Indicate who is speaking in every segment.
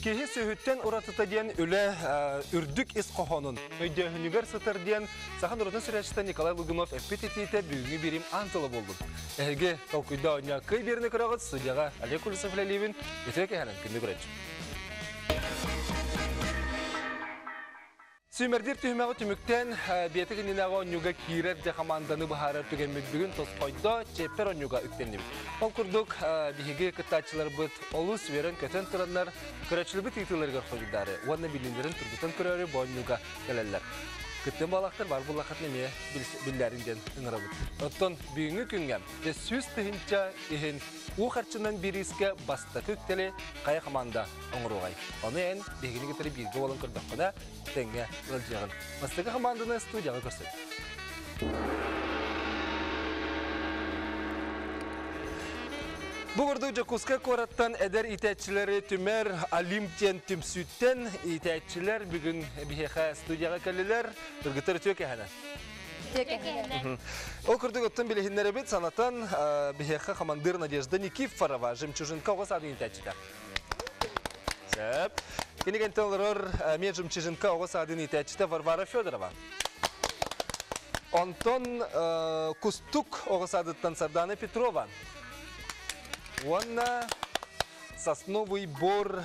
Speaker 1: Киһи сүөһүттэн уратыта диэн үлэ үрдүк ис хоһоонун өйдөөһүнүгэр сытар диэн саха норуотун сүрээччитэ Николай Лугинов эппит этиитэ бүгүҥҥү биэриим аан тыла буоллун. Эһиги толкуйда оонньоо кый биэрини көрөҕүт студияҕа Олег Кулисов үлэлиибин. Үтүө кэһэнэн күндү көрөөччү. Сүүмэрдиир түһүмэҕи түмүктээн, биэтик иннинээҕи оонньууга киирэр дьэ хамаанданы быһаарар түгэммит бүгүн тосхойдо, чиэппэр оонньууга үктэннибит. Ол курдук, биһиги кыттааччыларбыт олус үөрэн-көтөн тураннар, көрөөччүлэрбит ыытыыларыгар хоруйдаары уонна билиилэрин тургутан көрөөрү бу оонньууга кэлэллэр. Кыттыан баҕалаахтар баар буоллаххытына эмиэ биллээрин диэн ыҥырабыт. Оттон бүгүҥҥү күҥҥэ 100 тыһыынча иһин уу харчынан бириискэ бастакы үктэли хайа хамаанда оҥоруоҕай? Ону эн биһигини кытары бииргэ буолан көрдөххүнэ, тэҥҥэ ыалдьыаҕын. Бастакы хамаанданы студияҕа көрсөбүт. Бу курдук Дьокуускай куораттан эдэр иитээччилэри түмэр Олимп диэн түмсүүттэн иитээччилэр бүгүн биһиэхэ студияҕа кэллилэр. Кыргыттар үтүө кэһэнэ. Ол курдук оттон билиһиннэрэбит санатан биһиэхэ командир Надежда Никифорова Жемчужинка оҕо саадын иитээччитэ. Сөп. Кинигэнтэн олорор эмиэ Жемчужинка оҕо саадын иитээччитэ Варвара Федорова. Онтон Кустук оҕо саадыттан Сардана Петрова. Уонна Сосновый бор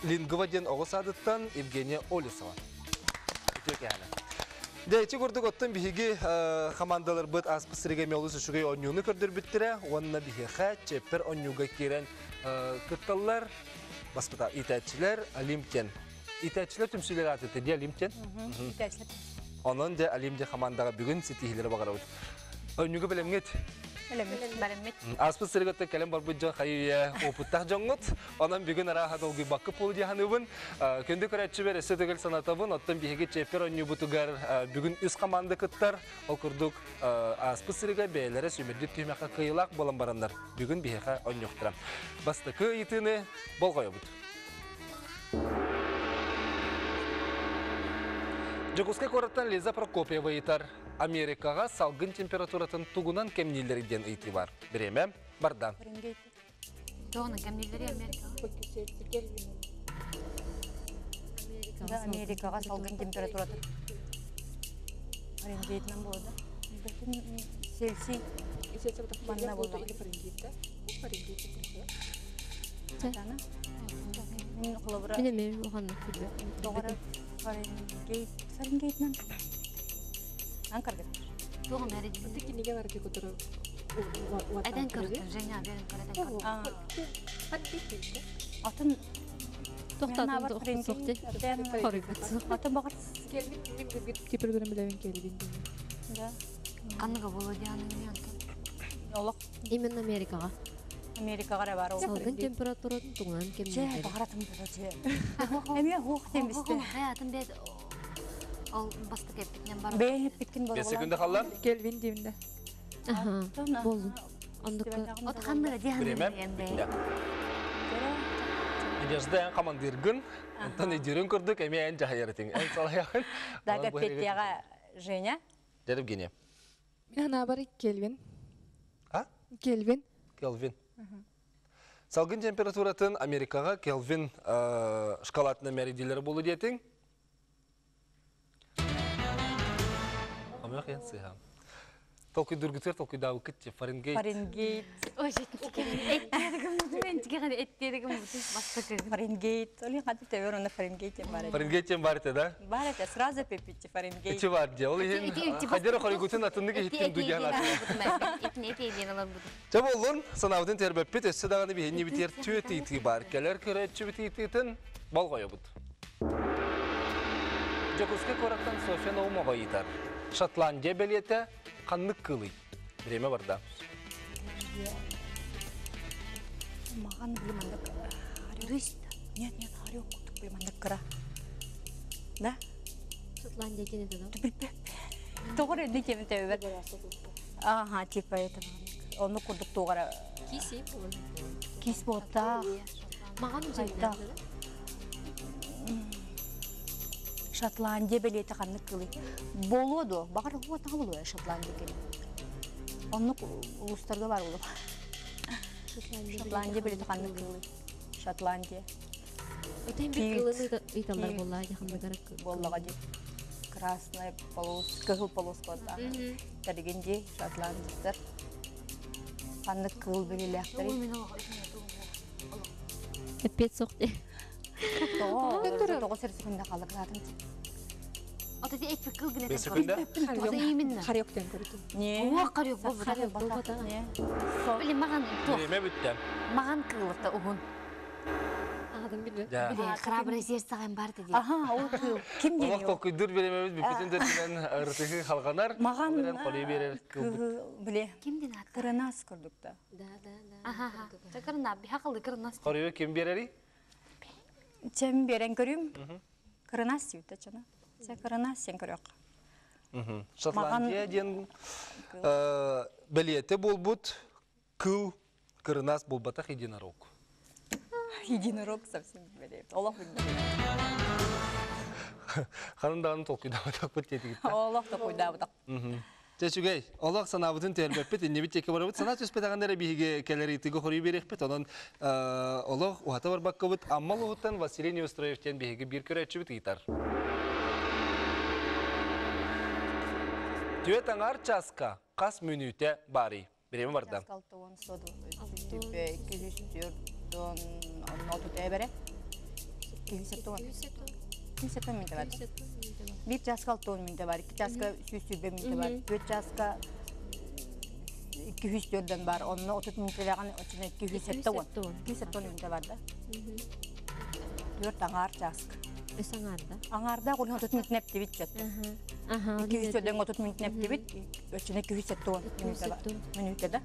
Speaker 1: Лингова диэн оҕо саадыттан Евгения Олесова. Үтүө кэһэнэ. Дьэ, ити курдук оттон биһиги хамаандаларбыт ааспыт сиригэ эмиэ олус үчүгэй оонньууну көрдөрбүттэрэ уонна биһиэхэ чиэппэр оонньууга киирэн кытталлар. Баспыта иитээччилэр Олимп диэн. Иитээччилэр түмсүүлэр аатыта дии Олимп диэн. Онон дьэ Олимп диэн хамаандаҕа бүгүн ситиһиилэри баҕарабыт. Оонньууга бэлэмҥит?
Speaker 2: Бэлэммит.
Speaker 1: Ааспыт сырыгыттан кэлэн барбыт дьон хайы-үйэ опыттаах дьоҥҥут. Онон бүгүн арааһа долгуйбакка буолу дии саныыбын. Күндү көрөөччүбэр өссө төгүл санатабын. Оттон биһиги чиэппэр оонньуубутугар бүгүн үс команда кыттар. Ол курдук ааспыт сырыга бэйэлэрэ сүүмэрдик түһүмэххэ кыайыылаах буолан бараннар бүгүн биһиэхэ оонньуохтара. Бастакы ыйытыыны болҕойобут. Дьокуускай куораттан Лиза Прокопьева ыйытар. Америкаҕа салгын температуратын тугунан кэмнииллэр диэн ыйытыы бар. Бириэмэ барда.
Speaker 2: Тугунан кэмнииллэри Америкаҕа?
Speaker 3: Америкаҕа салгын температуратын Фаренгейтынан буолда. Цельсий манна буолла. Мин холобура
Speaker 2: Мин эмиэ улаханнык билбэт.
Speaker 3: Тоҕо Фаренгейт Фаренгейтынан Ан каргат.
Speaker 2: Тугун эрэ
Speaker 4: Кинигэ бар кутуру
Speaker 2: Эден көрдүм, Женя берин көрөден көрдүм.
Speaker 3: Атын
Speaker 2: Тоқтатын соқты. Хоруйбут.
Speaker 3: Атын баҕар
Speaker 4: Температура билэбин Кельвин.
Speaker 3: Да.
Speaker 2: Ханныга болу дианын антон.
Speaker 3: Олох
Speaker 2: Именно Америкаҕа.
Speaker 3: Америкаҕа бар ол.
Speaker 2: Салгын температуратын тугунан
Speaker 3: Чэ,
Speaker 2: кэмнииллэр.
Speaker 3: баҕаратым була чэ. Эмиэ хуох темисте.
Speaker 2: Хаятын бэт ол бастык эппитинен бар.
Speaker 3: Бэйэн эппиккин
Speaker 1: 5 секунда халлар.
Speaker 4: Кельвин деймде.
Speaker 2: Аха. Болду. Ондука. От ханныга дианын
Speaker 1: Бириэмэ бүттэ. Надежда эн командиргын, онтон өйдүүрүн курдук эмиэ эн дьаһайар этиҥ. Эн салайаҕын.
Speaker 3: Дага Петяға Женя.
Speaker 1: Дядя Евгения.
Speaker 4: Мин санаабар Кельвин.
Speaker 1: А?
Speaker 4: Кельвин.
Speaker 1: Келвин. Салгын температуратын Америкаҕа Келвин шкалатына мэрийдилер болу диэтиҥ. Омех эн сыһам. Толкуйдургутугар толкуйдаабыккыт Фаренгейт.
Speaker 3: Фаренгейт.
Speaker 2: Ой, бастакы.
Speaker 3: Фаренгейт. Олин хаты тебер оны Фаренгейт тем бар.
Speaker 1: Фаренгейт тем бар да?
Speaker 3: Бар это сразу пепите Фаренгейт.
Speaker 1: Ити бар де. Ол иһин хадера хоригутун атыннык иһиттим дуйан Чэ боллун, санаабытын тербеппит, өссө даҕаны биһинни битиэр түөт ыйытыы бар. Кэлэр көрөөччүбүт ыйытыытын болҕойобут. Дьокуускай куораттан Софья Наумова ыйытар. Шотландия бэлиэтэ ханнык кыылый? Время барда.
Speaker 3: Маған билимандык. Нет, нет, харек кутук билимандык кыра. Да?
Speaker 2: Шотландия кенеде да?
Speaker 3: Билбеп. Тоғыр эдди кеми тебер. Ага, типа это. Оны курдук туғара.
Speaker 2: Киси болун.
Speaker 3: Кис бота.
Speaker 2: Маған
Speaker 3: Айта. Шотландия бэлиэтэ ханнык кыылый. Болуо Бағар хуа болуо Шотландия кели. Оннук улуустарга бар болу. Шотландия бэлиэтэ ханнык кыылый. Шотландия.
Speaker 2: Отын bir кылын ыйталлар буолла яхамныгар
Speaker 3: буоллаҕа дии. Красная полос, кыһыл полос буолла. Тэригин дии, шотландецтар. Ханнык кыыл билилээхтэрий?
Speaker 2: Эппиэт суох дии.
Speaker 3: Тоҕо тоҕо сэрсикунда халыкнаатын
Speaker 5: Ото ти эппи кыл гына
Speaker 1: Бесекунда?
Speaker 5: Ото именно.
Speaker 4: Харек тен көрдүм.
Speaker 3: Не.
Speaker 5: Уох харек бу
Speaker 2: Харек буолбата.
Speaker 3: Не.
Speaker 5: Били маган туох.
Speaker 1: Бириэмэ бүттэ.
Speaker 5: Маган кыылыта уһун.
Speaker 2: Аҕатын билбэт.
Speaker 1: Дьэ.
Speaker 5: Били храбрый сердце бар диди.
Speaker 3: Аха, ол кыыл. Ким
Speaker 1: Олох
Speaker 3: диэн
Speaker 1: толкуйдуур бириэмэбит бүппүтүн төрдүнэн ырытыһыы халҕанар.
Speaker 3: Маган
Speaker 1: Ол эрэн холуйу биэрэр кыылбыт.
Speaker 3: кыыл биле
Speaker 5: Ким дин аты?
Speaker 3: кырынаас курдукта.
Speaker 2: Да, да, да.
Speaker 5: Аха, аха. Кырына, бихакылы кырынас.
Speaker 1: Хоруйу ким биэрэрий?
Speaker 3: Чем берен көрүм? Кырынаас сүүтэ чана. Се кырынаас сен көрөк.
Speaker 1: Шотландия диэн бэлиэтэ буолбут кыл кырынаас буолбатах единорог.
Speaker 3: Единорог совсем билбэт. Олох билбэт.
Speaker 1: Ханан даҕаны толкуйдаабатахпыт диэтигиттэн.
Speaker 3: Олох толкуйдаабатах.
Speaker 1: Чэ үчүгэй. Олох санаабытын түһэрбэппит, иннибит диэки барабыт. Санаа түспэтэҕин эрэ биһиги кэлэр ыйытыыга хоруй биэриэхпит. Онон олох уһата барбаккабыт. Амма улууһуттан Василий Неустроев диэн биһиги биир көрөөччүбүт ыйытар. Түөт аҥаар чааска хас мүнүүтэ баарый? Бириэмэ барда.
Speaker 3: Чааска алтыон соду 204 онно эбэре. 270. 270 мүнүүтэ бар. Биир чааска 60 мүнүүтэ бар, икки чааска 120 мүнүүтэ бар, түөрт чааска 204 бар, онно 30 мүнүүтэлээҕин оччоно 270. 270 мүнүүтэ бар да. Түөрт аҥаар чааска.
Speaker 2: Үс аҥаарда.
Speaker 3: Аҥаардаах улахан 30 мүнүүтүн эптибит чөттө. 204 30 мүнүүтүн эптибит, оччоно 270 мүнүүтэ бар. Мүнүүтэ да.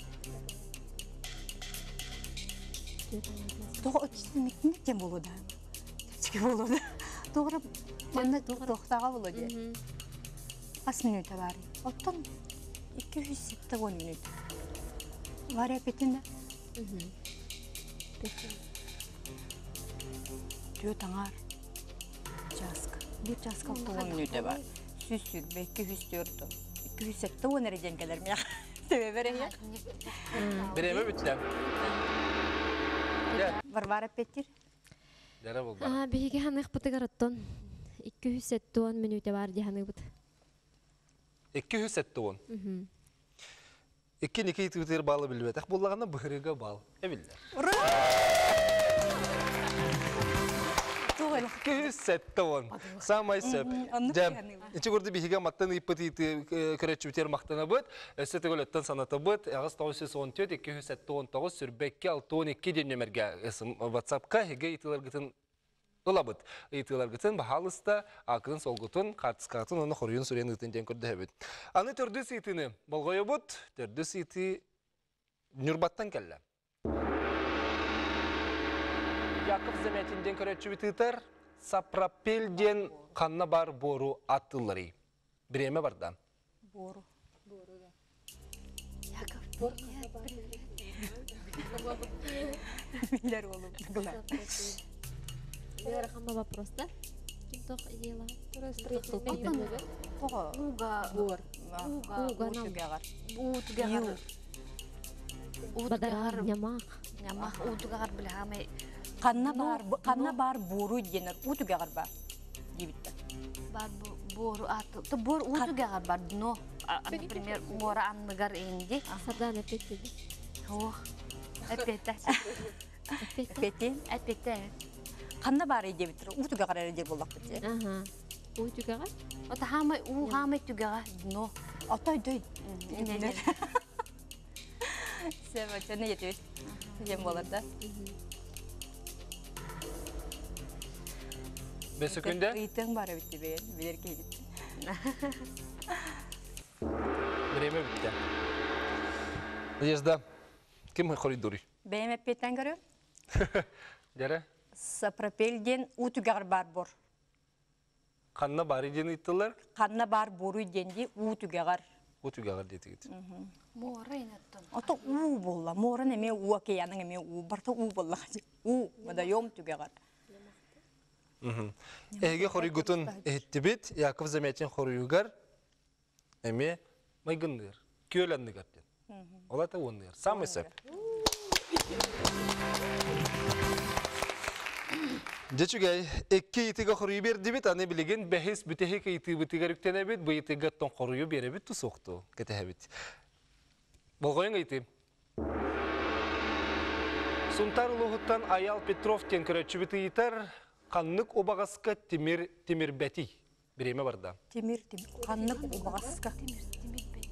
Speaker 3: Тоҕо оччоно мүнүүтүн диэн буолуо да. Чэпчэки буолуо да. Тоҕо манна туохтааҕа буолуо диye. Хас мүнүүтэ баарый? Оттон 270 мүнүүтэ. Варя эппитин да? Түөрт аҥаар чааска. Биир чааска 60 мүнүүтэ бар. 120, 204, 270 эрэ диэн кэлэр миэхэ. Төбөбөр эһиэ.
Speaker 1: Бириэмэ бүттэ.
Speaker 3: Варвара Петир.
Speaker 1: Дьэрэ булбара.
Speaker 2: Биһиги ханыахпытыгар оттон 270 мүнүүтэ бар дии ханыыбыт.
Speaker 1: 270. Икки ники ыытыытыгар баалы билбэтэх буоллаҕына быһырыыга баал эбиллэр. 270. Самай сөп. Дьэ, ичи курду биһигэ маттан ыйыппыт ыйытыы көрөччүбүтүгэр махтанабыт. Өссө төгүл өттөн санатабыт. Аҕыс 914 279 сүрбэкки 62 диэн нөмергэ WhatsApp-ка эһиги ыйытыыларгытын ылабыт. Ыйытыыларгытын баһаалыста ааккытын-суолгутун, хаартыскаҕытын уонна хоруйун суруйан ыытын диэн көрдөһөбүт. Аны төрдүс ыйытыыны болҕойобут. Төрдүс ыйытыы Ньурбаттан кэллэ. Яков Замятин диэн көрөөччүбүт ыытар. Сапропель диэн ханна бар буору аттыылларый? Бириэмэ барда.
Speaker 3: Буору.
Speaker 5: Яков,
Speaker 3: Билэр уолум.
Speaker 2: Ыарахан вопрос да? Ким тох идеяла?
Speaker 3: Тоҕо?
Speaker 5: Уга.
Speaker 4: Буор.
Speaker 5: Уга.
Speaker 2: Уга.
Speaker 3: Уу түгэҕэр.
Speaker 5: Уу түгэҕэр. Уу
Speaker 2: Бадараар
Speaker 5: түгэҕэр.
Speaker 2: ньамаах.
Speaker 5: Ньамах уу түгэҕэр билэхамай.
Speaker 3: Ханна баар ханна баар буору диэнэр уу түгэҕэр баар диэбиттэр.
Speaker 5: Бар буору аты. То буор уу түгэҕэр бар дно. Например, муора анныгар инди.
Speaker 2: Сардаана эппиэттиди.
Speaker 5: Ох. Эппиэтте.
Speaker 2: Эппиэтте.
Speaker 3: Эппиэттиэн.
Speaker 5: Эппиэтте.
Speaker 3: Ханна баар диэбиттэр уу түгэҕэр эрэ диир буоллахпыт дии.
Speaker 2: Аха. Уу түгэҕэр?
Speaker 5: Ото хаамай уу хаамай түгэҕэ дно.
Speaker 3: Отой дөй. Сема чаны етебит. Диэн буолар да.
Speaker 1: Бэсөкүндэ?
Speaker 3: Ыйтыҥ бар эбит бэйэн, билэр киһигит.
Speaker 1: Время бүттэ. Надежда, ким хоруйдууруй?
Speaker 3: Бэйэм эппиэттэн көрүм.
Speaker 1: Дьэрэ?
Speaker 3: Сапропель диэн уу түгэҕэр баар буор.
Speaker 1: Ханна баар диэн ыйыттылар?
Speaker 3: Ханна баар буоруй диэн дии уу түгэҕэр.
Speaker 1: Уу түгэҕэр диэтигит.
Speaker 5: Муора инаттан.
Speaker 3: Ото уу буолла. Муоран эмиэ уу, океаның эмиэ уу. Барыта уу буолла. Уу, водоем түгэҕэр.
Speaker 1: Эһиги хоруйгутун иһиттибит. Яков Замятин хоруйугар эмиэ майгынныыр. Күөл анныгар диэн. Ол ата уонныыр. Самый сөп. Дьэ үчүгэй, икки ыйытыыга хоруйу биэрдибит, аны билигин бэһис бүтэһик ыйытыыбытыгар үктэнэбит, бу ыйытыыга оттон хоруйу биэрэбит тусуохтуу кэтэһэбит. Болҕойуҥ ыйытыы. Сунтаар улууһуттан Айал Петров диэн көрөөччүбүт ыйытар, ханнык убаҕаска тимир тимирбэтий? Бириэмэ барда.
Speaker 3: Тимир, тимир. Ханнык убаҕаска?
Speaker 5: Тимир, тимир бэди.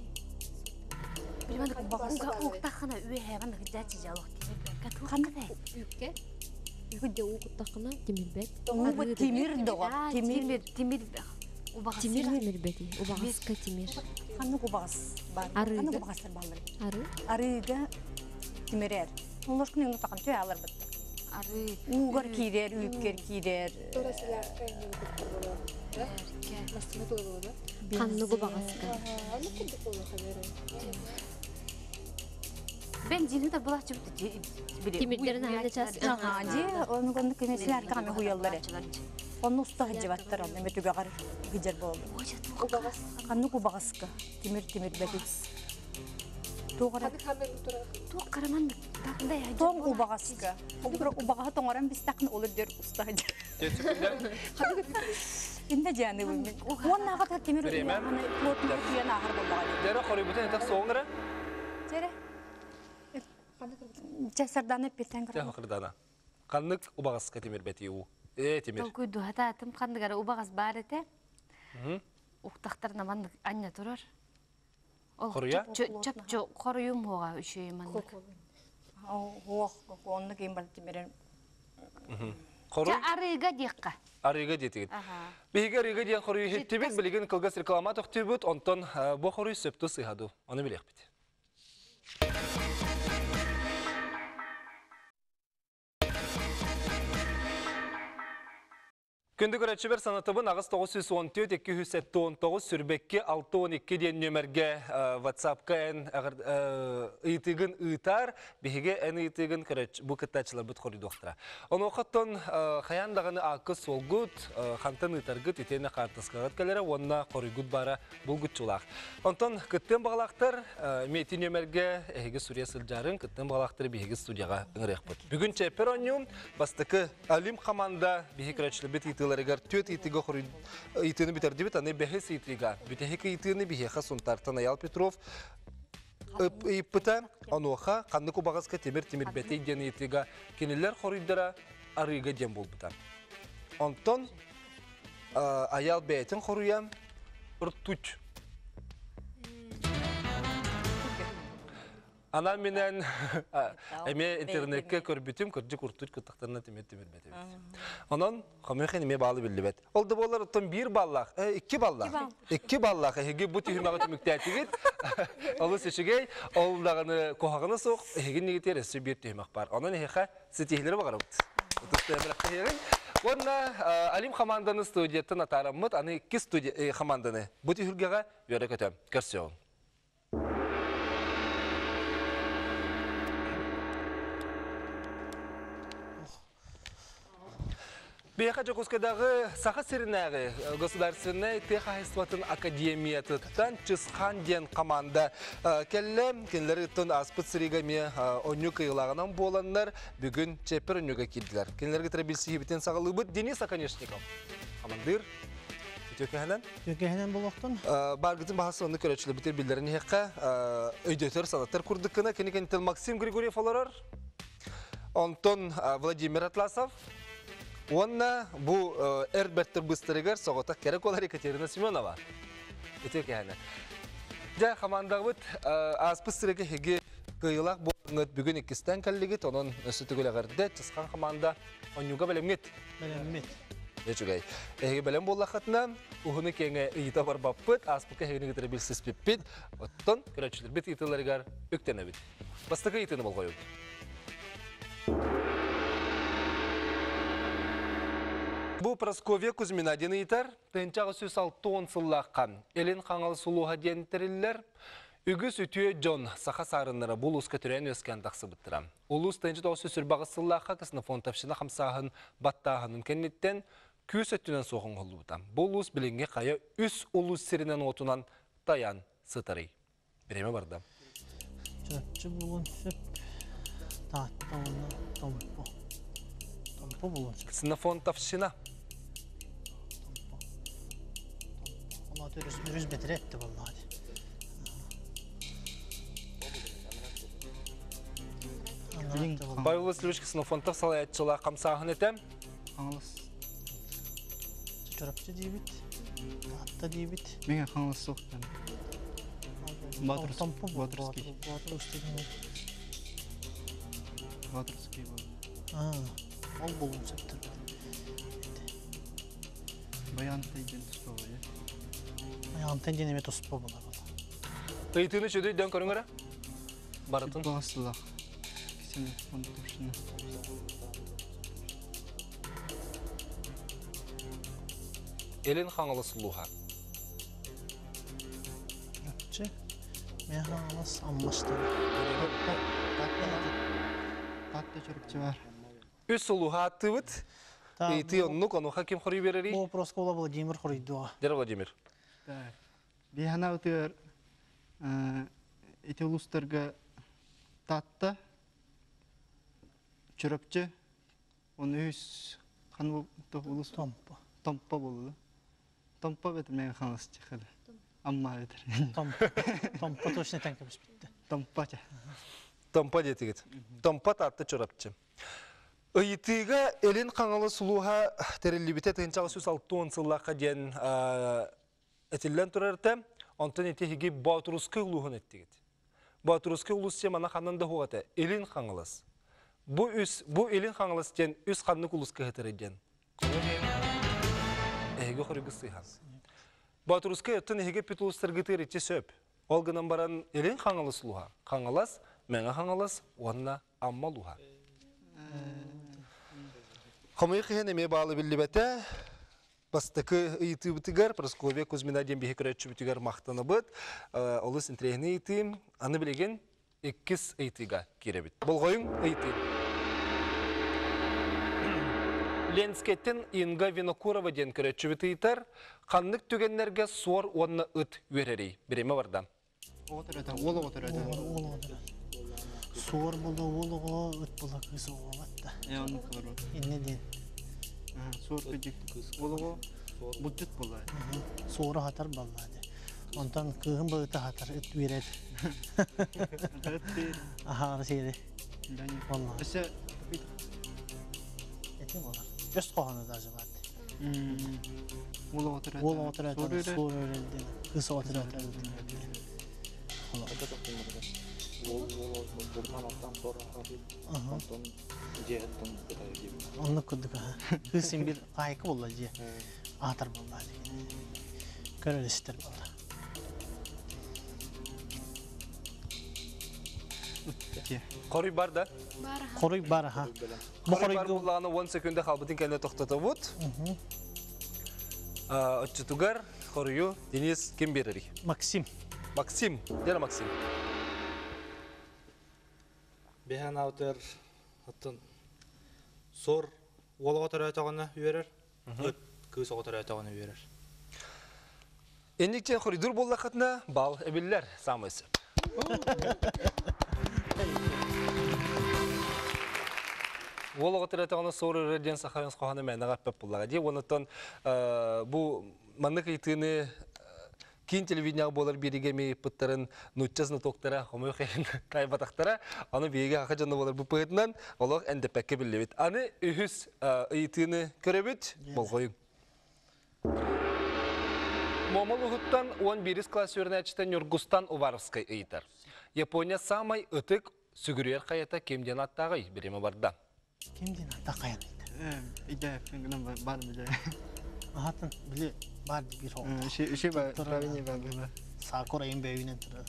Speaker 5: Билимэн
Speaker 3: Убаҕаска.
Speaker 5: уктаххына үөһээҕин ыгдьааччы дьалох тимир бэккэ
Speaker 3: Ханнык
Speaker 2: Үккэ. Үккэ уу куттаххына тимирбэт.
Speaker 3: Уу тимир доҕор. Тимир.
Speaker 5: Тимир, тимир убаҕас.
Speaker 2: Тимир тимирбэти. Убаҕаска тимир.
Speaker 3: Ханнык убаҕас бар?
Speaker 2: Арыыга.
Speaker 3: Ханнык убаҕастар бааллар?
Speaker 2: Ары.
Speaker 3: Арыыга тимирэр. Олоркун өҥө тахам түө аларбыт.
Speaker 5: Арыы.
Speaker 3: Уугар киирэр, үүккэр киирэр.
Speaker 2: Ханнык убаҕаска?
Speaker 5: Бензини да булаччы
Speaker 2: Тимирдэрин аһаана час.
Speaker 3: Дьи, оны онну кемесилер каме хуяллар. Онну уста хыджыбаттар, онну метүгәгәр гыжар болду. Ханнык убаҕаска? Тимир тимир бэти. Тугара
Speaker 5: Туох караман
Speaker 3: Тоҥ убаҕаска. Убаҕаһы тоҥорон бистахын олор дер уста хыджар. Инде жаны бу. Уоннааҕа та тимир плотный туян ахыр боллаҕа.
Speaker 1: Дәрі хоруйбутун этэх соҕуҥ эрэ?
Speaker 3: Дәрі. Чэ сардана эппиттэн
Speaker 1: Чэ хакырдана. Ханнык убаҕаска тимир бэти уу? Ээ тимир.
Speaker 5: Толкуйдуһата атым ханныгара убаҕас баар этэ. Уктахтарына маннык анньа турар. Ол
Speaker 1: Хоруйа?
Speaker 5: чопчу хоруйум хуоҕа үчүгэй маннык.
Speaker 3: Хуох, оннук им бар тимирин.
Speaker 1: Хоруй?
Speaker 5: Чэ арыыга диэххэ.
Speaker 1: Арыыга диэтигит. Биһиги арыыга диэн хоруйу иһиттибит, билигин кылгас реклама тохтуубут, онтон бу хоруй сөптө сыыһа дуу, ону билиэхпит. Күндү көрөөччүбэр санатыбын аҕыс 914 279 сүрбэкки 612 диэн нүөмэргэ WhatsApp-ка эн ыйытыгын ыытар, биһиги эн ыйытыгын бу кыттааччыларбыт хоруйдуохтара. Онуохаттан хайаан даҕаны ааккыт суолгут, хантан ыытаргыт итиэннэ хаартыскаҕыт кэлэрэ уонна хоруйгут баара булгуччулаах. Онтон кыттыан баҕалаахтар ити нүөмэргэ эһиги суруйа сылдьарын, кыттыан баҕалаахтары биһиги студияҕа ыҥырыахпыт. Бүгүн чэппэр оонньуум бастакы Алим команда биһи көрөөччүлэрбит ыйытыыларыгар түөрт ыйытыыга хоруй ыйытыыны бүтэрдибит. Аны бэһис ыйытыыга бүтэһик ыйытыыны биһиэхэ Сунтаартан Айал Петров ыйыппыта. Онуоха ханнык убаҕаска тимир тимирбэтий диэн ыйытыыга кинилэр хоруйдара арыыга диэн буолбута. Онтон Айал бэйэтин хоруйа ртуть. Анан минэн эмиэ интернетке көрбүтүм, кырдьык уртут кыттахтарына тимир тимирбэт эбит. Онон хомойхин эмиэ баалы биллибэт. Ол да буоллар оттон биир баллаах, икки баллаах. Икки баллаах эһиги бу түһүмэҕи түмүктээтигит. Олус үчүгэй. Ол даҕаны куһаҕана суох эһигин нигитигэр өссө биир түһүмэх бар. Онон эһиэхэ ситиһиилэри баҕарабыт. Ытыстыйан Уонна Алим хамаанданы студияттан атаараммыт, аны икки студия хамаанданы бу түһүлгэҕэ үөрэ-көтө көрсүөҕүҥ. Биһиэхэ Дьокуускайдааҕы Саха сиринээҕи государственнай тыа хаһаайыстыбатын академиятыттан Чысхан диэн команда кэллэ. Кинилэр ыттан ааспыт сырыыга эмиэ онньу кыйылааҕынан буоланнар бүгүн чэппэр онньуга киирдилэр. Кинилэргэ кытары билсиһиибитин саҕалыыбыт. Денис Оконешников, командир. Үтүөкэһэнэн.
Speaker 6: Үтүөкэһэнэн буолуохтун.
Speaker 1: Баргытын баһас онну көрөөччүлэрбитин биллэрин иһиэххэ өйдөтөр, санатар курдук гына кини кэнниттэн Максим Григорьев олорор. Онтон Владимир Атласов уонна бу эр бэртэр быстарыгар соҕотох кэрэ куолар Екатерина Семенова. Үтүөкэһэнэ. Дьэ, хамаандабыт ааспыт сырыга эһиги кыайыылаах буолаҥҥыт бүгүн иккистээн кэллигит, онон өссө төгүл эҕэрдэ, Чысхан хамаанда онньууга бэлэмҥит.
Speaker 6: Бэлэммит.
Speaker 1: Үчүгэй. Эһиги бэлэм буоллаххытына, уһуну киэҥэ ыйыта барбаппыт, ааспыкка эһигини кытары билсиспиппит, оттон көрөөччүлэрбит ыйытыыларыгар үктэнэбит. Бастакы ыйытыыны болҕойобут. Бу Прасковья Кузьмина диэн ыйытар, 1960 сыллаахха Элин Хаҥал сулуһа диэн тэриллэр. Үгүс үтүө дьон саха саарыннара бу улууска төрөөн үөскээн тахсыбыттара. Улуус 1998 сыллаахха Ксенофонтовщина хамсааһын баттааһынын кэнниттэн күүс өттүнэн суох оҥоһуллубута. Бу улуус билиҥҥи хайа үс улуус сиринэн-уотунан тайаан сытарый. Бириэмэ барда.
Speaker 6: Чурапчы буолуон сөп. Таатта уонна Томпо. Томпо булун.
Speaker 1: Ксенофонтовщина.
Speaker 6: Томпо. Ол аты өрүс өрүс бэтирэ этти боллаҕа
Speaker 1: Павел Васильевич Ксенофонтов салайааччылаах хамсааһын этэ.
Speaker 7: Хаҥалас.
Speaker 6: Чурапчы диибит. Таатта диибит.
Speaker 7: Миҥэ Хаҥалас суохтан.
Speaker 6: Томпо
Speaker 7: Боотурский.
Speaker 6: Боотурский.
Speaker 7: Боотурский был.
Speaker 6: Ол болуун сөптөр.
Speaker 7: Баянтай диэн туспа буолар.
Speaker 6: Баянтай диэн эмиэ туспа буолар.
Speaker 1: Ыйытыыны сүдүй дөн көрүҥ эрэ. Барытын.
Speaker 7: Бағасылах. Ксенофонтовщина.
Speaker 1: Элин Хаҥалас улууһа.
Speaker 6: Чурапчы. Мен Хаҥалас Аммастан.
Speaker 7: Таатта Чурапчы бар.
Speaker 1: Үс улууһа аттыбыт. Ыйытыы оннук, онуха ким хоруй берерий?
Speaker 6: Бу вопроска ола Владимир хоруйдуоҕа.
Speaker 1: Дер Владимир.
Speaker 7: Так. Биһана утыар ити улуустарга Таатта, Чурапчы, он үс хан улус
Speaker 6: Томпо.
Speaker 7: Томпо болду. Томпо бет мен хаҥас чехеле. Амма бетер.
Speaker 6: Томпо. Томпо точно тэн кэбиспитте.
Speaker 7: Томпо ча.
Speaker 1: Томпо диэтигит. Томпо Таатта Чурапчы. Ыйытыыга Элин Хаҥалас улууһа тэриллибитэ 1960 сыллаахха диэн этиллэн турар этэ. Онтон ити эһиги Боотурускай улууһун эттигит. Боотурускай улуус диэн мана ханан да суох этэ. Илин Хаҥалас. Бу үс, бу Илин Хаҥалас диэн үс ханнык улус кыһытырый диэн. Эһиги хоруйгу сыыһан. Боотурускай оттон эһиги пит улуустаргытыгар ити сөп. Ол гынан баран Илин Хаҥалас улууһа. Хаҥалас, Мэҥэ Хаҥалас уонна Амма улууһа. Хомойуох иһин эмиэ баалы биллибэтэ. Бастакы ыйытыыбытыгар Прасковья Кузьмина диэн биһи көрөөччүбүтүгэр махтанабыт. Олус интэриэһинэй ыйытыым. Аны билигин иккис ыйытыыга киирэбит. Болҕойуҥ ыйытыы. Ленскэттэн Инга Винокурова диэн көрөөччүбүт ыйытар. Ханнык түгэннэргэ суор уонна ыт үөрэрий? Бириэмэ барда.
Speaker 7: Оҕо төрөтө, уол оҕо төрөтө.
Speaker 6: Уол оҕо төрөтө. Суор була уол оҕо, ыт була кыыс оҕо батта.
Speaker 7: Э, оннук олору.
Speaker 6: Инне диэн.
Speaker 7: Суор кыдьык уол оҕо булчут була.
Speaker 6: Суору хатар баллаа де. Онтон кыыһын быыта хатар ыт үөрэр. Аһаары сиэри. Болла.
Speaker 7: Өссө
Speaker 6: Эти болар. Өс хоһоно даже бар.
Speaker 7: Уол оҕо төрөтө.
Speaker 6: Уол оҕо төрөтө, суор үрэр диэн. Кыыс оҕо төрөтө. Оннук курдук кыыс син бир хаайка буолла дьиэ аатар буолла көрөр истэр буолла
Speaker 1: Хоруй бар да?
Speaker 6: Хоруй бар аха.
Speaker 1: Бу хоруй бар буллаҕына 10 секунда халбытын кэннэ тохтотобут. Отчутугар хоруйу Денис ким берерий?
Speaker 6: Максим.
Speaker 1: Максим. Дера Максим.
Speaker 8: Бэһэн аутер оттон сор уол оҕо төрөөтөҕүнэ үөрэр, ыт кыыс оҕо төрөөтөҕүнэ үөрэр.
Speaker 1: Инникчен хоруйдуур буоллаххытына бал эбиллэр саамай сөп. Уол оҕо төрөөтөҕүнэ суор ырар диэн саха хоһооно мээнэҕэ эппэт буоллаҕа дии. Онтон бу маннык ыйытыыны киин телевидениеҕа буолар биэриигэ эмиэ ыйыппыттарын нуучча знатоктара хомойуох иһин таайбатахтара. Аны биһиги саха дьоно буолар быһыытынан олох эндэппэккэ биллибит. Аны үһүс ыйытыыны көрөбүт. Болҕойуҥ. Момол уһуттан 11 класс үөрэнээччитэ Ньургустан Уваровскай ыйытар. Япония самай ытык сүгүрүйэр хайата ким диэн аттааҕый? Бириэмэ барда.
Speaker 6: Ким диэн аттаах хайаный?
Speaker 7: Идэ гынан бар биле.
Speaker 6: Ахатын били бар бир хоҕ.
Speaker 7: Иши ба правильный ба было.
Speaker 6: Сакура им бэйүнэн турар.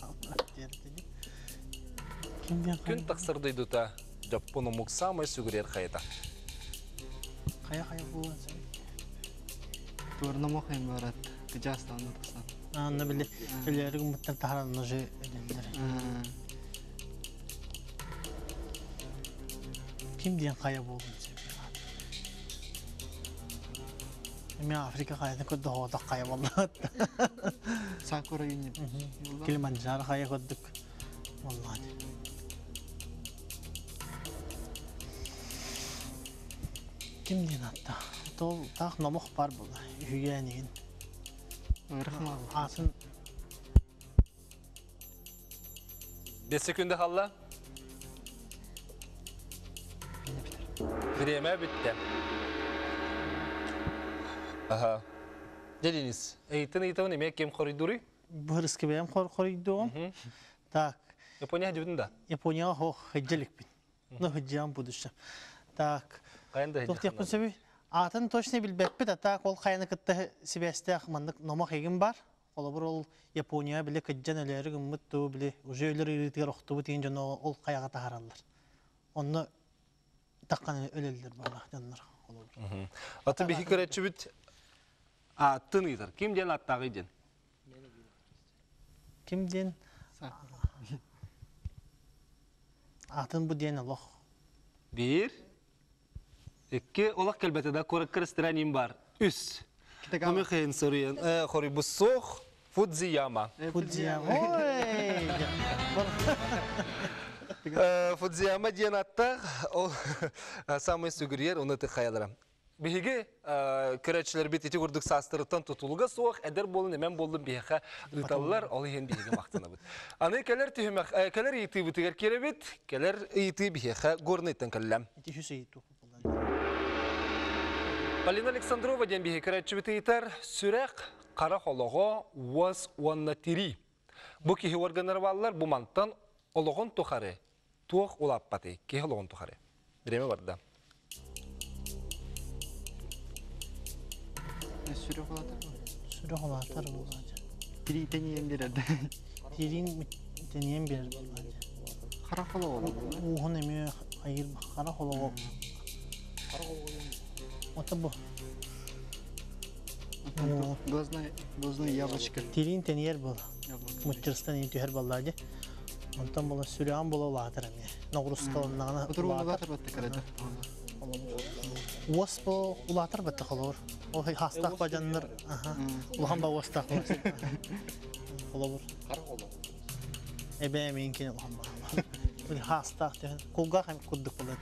Speaker 6: Ким диэн
Speaker 1: Күн тахсар дойдута Дьоппун омук самай сүгүрүйэр хайата.
Speaker 6: Хайа хайа буолан сен.
Speaker 7: Туорна мохайм барат. Кыжастанна тасан.
Speaker 6: Анна били өлөрү гыммыттан таһаран ножы эдэллэр. Ким диэн хайа буолун сен. Эми Африка хайатын көрдө хайа боллаат.
Speaker 7: Сакура юни.
Speaker 6: Килиманджаро хайа көрдүк. Боллаат. Ким диэн атта? Тол таах номох бар була. Үһүйээнигин. Атын
Speaker 1: 5 секунда халла. Время бүттэ. Аха. Дединиз. Эйтин ыйтабын эме кем хоридури?
Speaker 6: Бырыскы бэйэм хоридуом. Так.
Speaker 1: Япония дибитин да?
Speaker 6: Японияга хох хыджаликпин. Ну хыджам будущем. Так.
Speaker 1: Кайында
Speaker 6: Тохтиякпын сөбүй. Атын точно билбеппит, а так ол хайаны кытта сибээстээх маннык номох эгин бар. Холобур ол Япония били кыджан өлөөрү гыммыт туу били уже өлөр ыырыытыгар охтубут иин дьоно ол хайаҕа таһараллар. Онно таххан өлөллөр буоллах дьоннор холобур.
Speaker 1: Аты биһи көрөччүбүт аттын ыытар. Ким диэн аттааҕый диэн?
Speaker 6: Ким диэн атын бу диэн олох.
Speaker 1: Биир, икки, олох кэлбэтэ да куоракка ресторан бар. Үс. Номихин соруйан, хоруйбуссуох Фудзияма.
Speaker 6: Фудзияма. Ой!
Speaker 1: Фудзияма диэн аттаах, ол самый сүгүрүйэр, оны хайалара. Биһиги көрөөччүлэрбит ити курдук саастарыттан тутулуга суох эдэр буолун эмэн буоллун биһиэхэ ыыталлар, ол иһин биһиги махтанабыт. Аны кэлэр түһүмэх, кэлэр ыйытыыбытыгар киирэбит, кэлэр ыйытыы биһиэхэ Горныйтан кэллэ.
Speaker 6: Ити үс ыйытыы.
Speaker 1: Полина Александрова диэн биһиги көрөөччүбүт ыйытар, сүрэх, хара холоҕо, уос уонна тирии. Бу киһи органнары бааллар, бу мантан олоҕун тухары туох улааппатый? Киһи олоҕун тухары. Время барда.
Speaker 7: Сүрэх улаатар
Speaker 6: Сүрэх улаатар буолаачы.
Speaker 7: Тирии тэнийэн биэрэр.
Speaker 6: Тириин тэнийэн биэрэр буолаачы.
Speaker 7: Хара холоҕо.
Speaker 6: Ууһун эмиэ хайыр хара холоҕо. Ото бу.
Speaker 7: Глазное, глазное яблочко.
Speaker 6: Тириин тэнийэр буола. Муччырыстан иин түһэр буоллаа Онтон була сүрэҕин була улаатар эмиэ. Ноҕурускаланнаҕына
Speaker 7: улаатар батта кэрэтэ.
Speaker 6: Уос бу улаатар батта холобур. Ол хастаах бадьаннар улахан ба уостаах холобур. Эбээ миин улахан ба. Хастаах түһэн. Кулгаах эм курдук була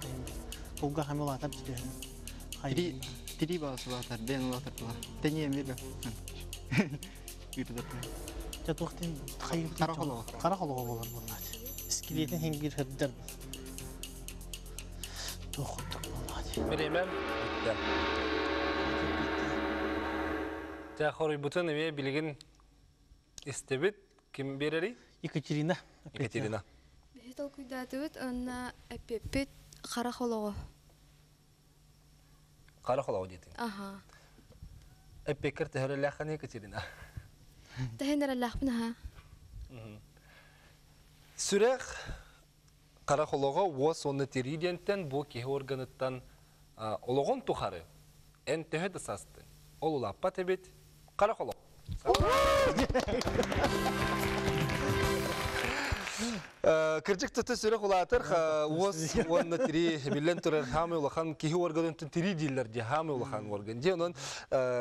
Speaker 6: Кулгаах эм улаатар түһэн.
Speaker 7: Тири тири баас улаатар, бэйэн улаатар була. Тэниэ эмиэ
Speaker 6: Дьэ туох диэн хайыр
Speaker 7: Хара холоҕо.
Speaker 6: Хара холоҕо буолар буоллаачы. Скелетин хингир хырдар. Туох курдук буоллаачы.
Speaker 1: Бириэмэм бүттэ. Дьэ хоруйбутун эмиэ билигин истэбит. Ким биэрэрий?
Speaker 6: Екатерина.
Speaker 1: Екатерина.
Speaker 2: Биһи толкуйдаатыбыт уонна эппиппит хара холоҕо.
Speaker 1: Хара холоҕо диэтиҥ.
Speaker 2: Аха.
Speaker 1: Эппиэккэр төһөрөлөөххүн Екатерина?
Speaker 2: Тэһин эрэллээхпин аха.
Speaker 1: Сүрэх хара холоҕо уос уонна тирии диэнтэн бу киһи органыттан олоҕун тухары эн төһө да састыҥ, ол улааппат эбит хара холоҕо. Кырдьык тыты сүрэх улаатар, уос уонна тирии биллэн турар хаамый улахан киһи органын тирии дииллэр дии хаамый улахан орган дии онон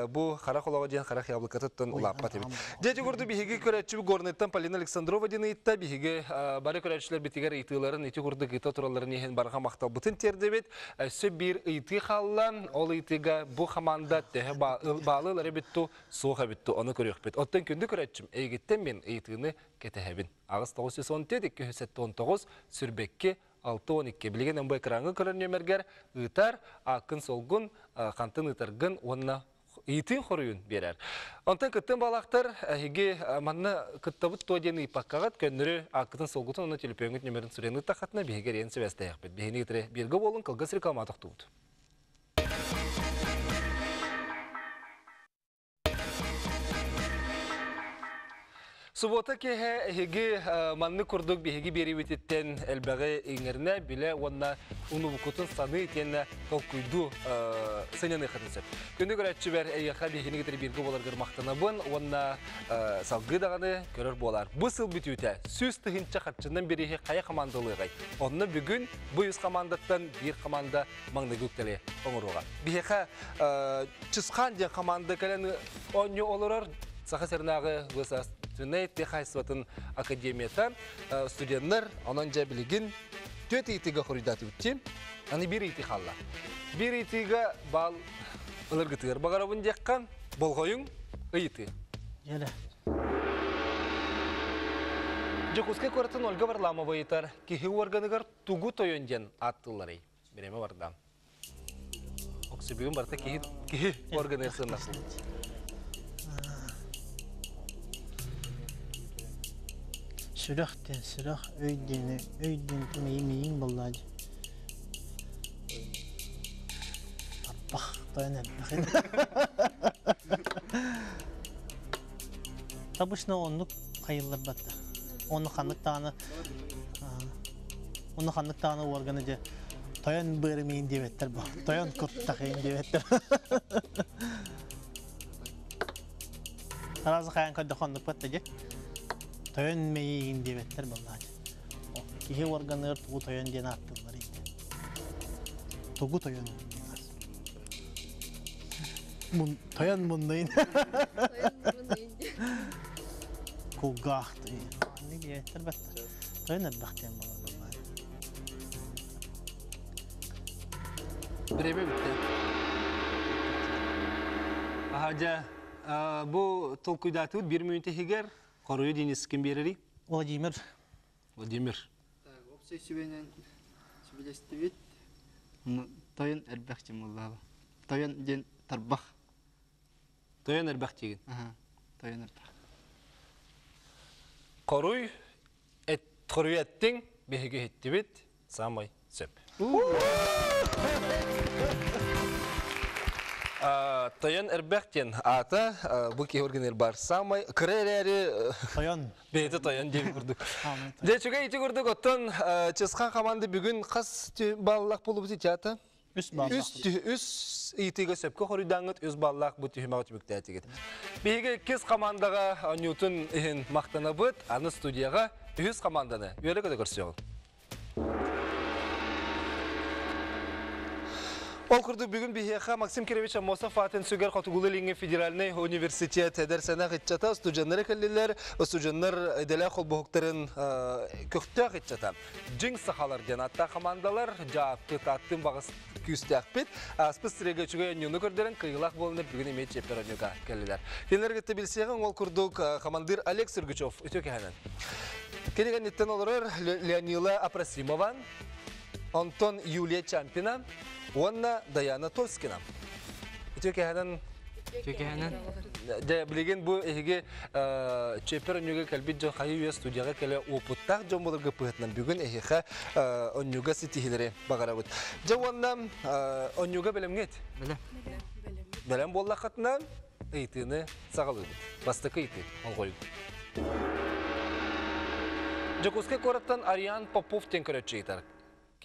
Speaker 1: бу хара холоҕо диэн харах яблокатыттан улааппат эбит. Дьэ ити биһиги көрөөччү Горныйтан Полина Александрова диэн ыйытта биһиги бары көрөөччүлэрбитигэр ыйытыыларын ити курдук ыыта туралларын иһин барҕа махталбытын тиэрдэбит. Өссө биир ыйытыы хаалла. Ол ыйытыыга бу хамаанда төһө баалы ылар эбит ту суох эбит ту ону көрүөхпүт. Оттон күндү көрөөччүм эйигиттэн мин ыйытыыны кэтэһэбин. Аҕыс 914 279 сүрбэкки 612 билигин МБ экраҥҥа көрөр нүөмэргэр ыытар, ааккын-суолгун, хантан ыытаргын уонна ыйытыы хоруйун биэрэр. Онтон кыттын балаахтар эһиги манна кыттабыт туо диэн ыйпаккаҕыт көннөрү ааккытын-суолгутун уонна төлөпүөҥҥүт нүөмэрин суруйан ыыттаххытына биһиги эриэн сибээстэһиэхпит. Биһини кытары бииргэ буолун кылгас реклама тохтуубут. Суббота киэһэ эһиги маннык курдук биһиги биэриибититтэн элбэҕи иҥэринэ, билэ уонна унубукутун саныы итиэннэ толкуйдуу сынньаныаххытын сөп. Күндү көрөөччүбэр эйиэхэ биһигини кытары бииргэ буоларгар махтанабын уонна салгыы даҕаны көрөр буолаар. Бу сыл бүтүүтэ 100 тыһыынча харчынан бирииһи хайа командалыаҕай? Онно бүгүн бу үс командаттан биир команда маҥнайгы үктэли оҥоруоҕа. Биһиэхэ Чысхаан диэн команда кэлэн оонньуу олорор Саха сиринээҕи государственнай тыа хаһаайыстыбатын академията студеннар онон дьэ билигин Түөт ыйытыыга хоруйдаатыбыт дии. Аны биир ыйытыы хаалла. Биир ыйытыыга баал ылыргытыгар баҕарабын диэххэ, болҕойуҥ ыйытыы.
Speaker 6: Дьэрэ.
Speaker 1: Дьокуускай куоратын Ольга Варламова ыйытар, киһи уорганыгар тугу тойон диэн ааттыылларый? Бириэмэ барда. Оксибүгүн барыта киһи киһи органыгар сыаннас.
Speaker 6: Сүрэх диэн сүрэх өй диэни өй диэн миин миин буоллаа дии. Аппах тойон элбэх. Обычно оннук хайылларбатта. Онну ханнык даҕаны Онно ханнык даҕаны уорганы дьэ тойон быарымыйын диэбэттэр бу. Тойон куртахыйын диэбэттэр. Араас хайан көрдөххө оннукпат да дьэ. Тойон мэйиигин диэбэттэр буоллаҕа. Киһи уорганыгар тугу тойон диэн ааттыыллар ити. Тугу тойон Мун, тойон муннайын.
Speaker 2: Тойон муннайын.
Speaker 6: Кулгаах. Аннык диэбэттэр баттар. Тойон элбэх диэн буолар буоллаҕа.
Speaker 1: Бириэмэ бүттэ. Аха дьэ, бу толкуйдаатыбыт биир мүнүүтэ иһигэр хоруйу Денискин биэрэрий?
Speaker 6: Владимир.
Speaker 1: Владимир.
Speaker 7: Так, общай сүбэнэн сүбэлэстибит. Тойон элбэх диэн буоллаҕа. Тойон диэн тарбах.
Speaker 1: Тойон элбэх диигин.
Speaker 7: Аха, тойон элбэх.
Speaker 1: Хоруй эт, хоруй эттиҥ, биһиги иһиттибит, саамай сөп. Тойон эрбэх диэн аата бу киһи органер бар самай кыра эрээри
Speaker 6: Тойон.
Speaker 1: бэйэтэ тойон диэн курдук. Дьэ үчүгэй ити курдук оттон Чысхан хамаанда бүгүн хас баллаах буолубут театр?
Speaker 6: Үс баллаах.
Speaker 1: Үс ыйытыыга сөпкө хоруйдааҥҥыт үс баллаах бу түһүмэҕи түмүктээтигит. Биһиги иккис командаҕа оонньуутун иһин махтанабыт. Аны студияҕа үһүс команданы үөрэ-көтө көрсүөҕүҥ. Ол курдук бүгүн биһиэхэ Максим Кирович Аммосов аатын сүгэр Хотугулуу-Илиҥҥи федеральнай университет эдэр сэнэх ыччата студеннары кэллилэр. Студеннар идэлээх холбоһуктарын көхтөөх ыччата. Дьиҥ сахалар диэн ааттаах хамаандалар дьааппыт аттын баҕас күүстээхпит. Ааспыт сирэйгэ үчүгэй оонньууну көрдөрөн кыайыылаах буоланнар бүгүн эмиэ чиэппэр оонньууга кэллилэр. Кинилэр кытта билсиэҕиҥ ол курдук командир Олег Сергучев үтүө кэһэнэн. Кини кэнниттэн олорор Леонила Апросимова, онтон Юлия Чампина уонна Даяна Тоскина. Үтүө кэһэнэн
Speaker 7: Үтүө
Speaker 1: Дьэ, билигин бу эһиги чиэппэр онньуга кэлбит дьон хайы үйэ студияҕа кэлэ уопуттаах дьон буоларга быһыытынан бүгүн эһиэхэ онньуга ситиһиилэри баҕарабыт. Дьэ уонна онньуга бэлэмҥит?
Speaker 7: Бэлэм.
Speaker 1: Бэлэм буоллаххытына ыйытыыны саҕалыыбыт. Бастакы ыйытыы болҕойуҥ. Дьокуускай куораттан Ариан Попов диэн көрөөччү ыйытар.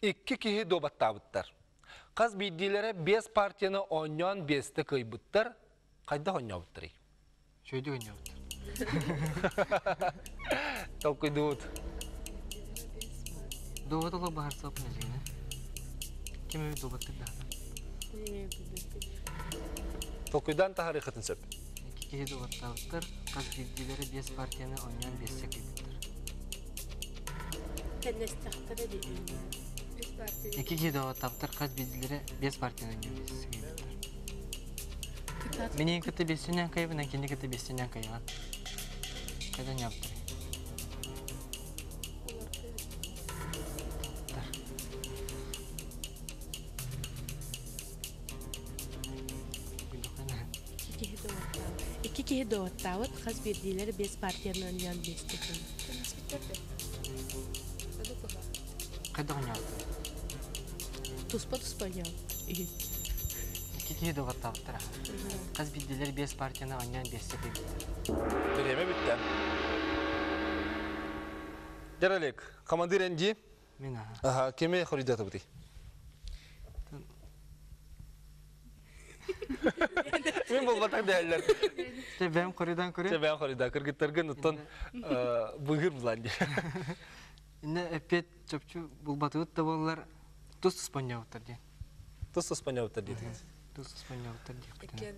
Speaker 1: Икки киһи дуобаттаабыттар. Хас биирдиилэрэ биэс партияны оонньоон биэстэ кыайбыттар, хайдах оонньообуттарый?
Speaker 7: Үчүгэйдик оонньообуттар.
Speaker 1: Толкуйдуубут.
Speaker 7: Дуобат олох баһарсыаппын эдьиҥинэ. Ким эбит дуобаттык даҕаны.
Speaker 1: Толкуйдаан таһаарыаххытын сөп.
Speaker 7: Икки киһи дуобаттаабыттар, хас биирдиилэрэ биэс партияны оонньоон биэстэ кыайбыттар.
Speaker 9: Тэннэстэхтэрэ дии.
Speaker 7: Икки киһи дуобаттаабыттар, хас биирдиилэрэ биэс партияны оонньоон биэстэ кыайбыттар. Миниин кытта биэстинэн кыайбын, кини кытта биэстинэн кыайаҕын. Хайда оонньообуттарый?
Speaker 9: Икки киһи доводтаабыт, хас биирдиилэр биэс партияны оонньоон биэстэ
Speaker 7: Хайдах оонньообуттар?
Speaker 9: Туспа-туспа оонньообут.
Speaker 7: Икки киһи доводтаабыттара. Хас биирдиилэр биэс партияны оонньоон биэстэ кыайбыттар.
Speaker 1: Бириэмэ бүттэ. Дьэр Олег, командир эн дии?
Speaker 7: Мин аха.
Speaker 1: Аха, кими хоруйдатыбытый? Мин булбатах дэһэллэр.
Speaker 7: Чэ бэйэм хоруйдаан көрүө.
Speaker 1: Чэ бэйэм хоруйдаа. Кыргыттаргын оттон быыһыыр булан дии.
Speaker 7: Инне эппиэт чопчу булбатыбыт да буоллар тус туспанньабыттар диэн.
Speaker 1: Тус туспанньабыттар диэтигит.
Speaker 7: Тус туспанньабыттар диэхпитин.
Speaker 4: Иккиэн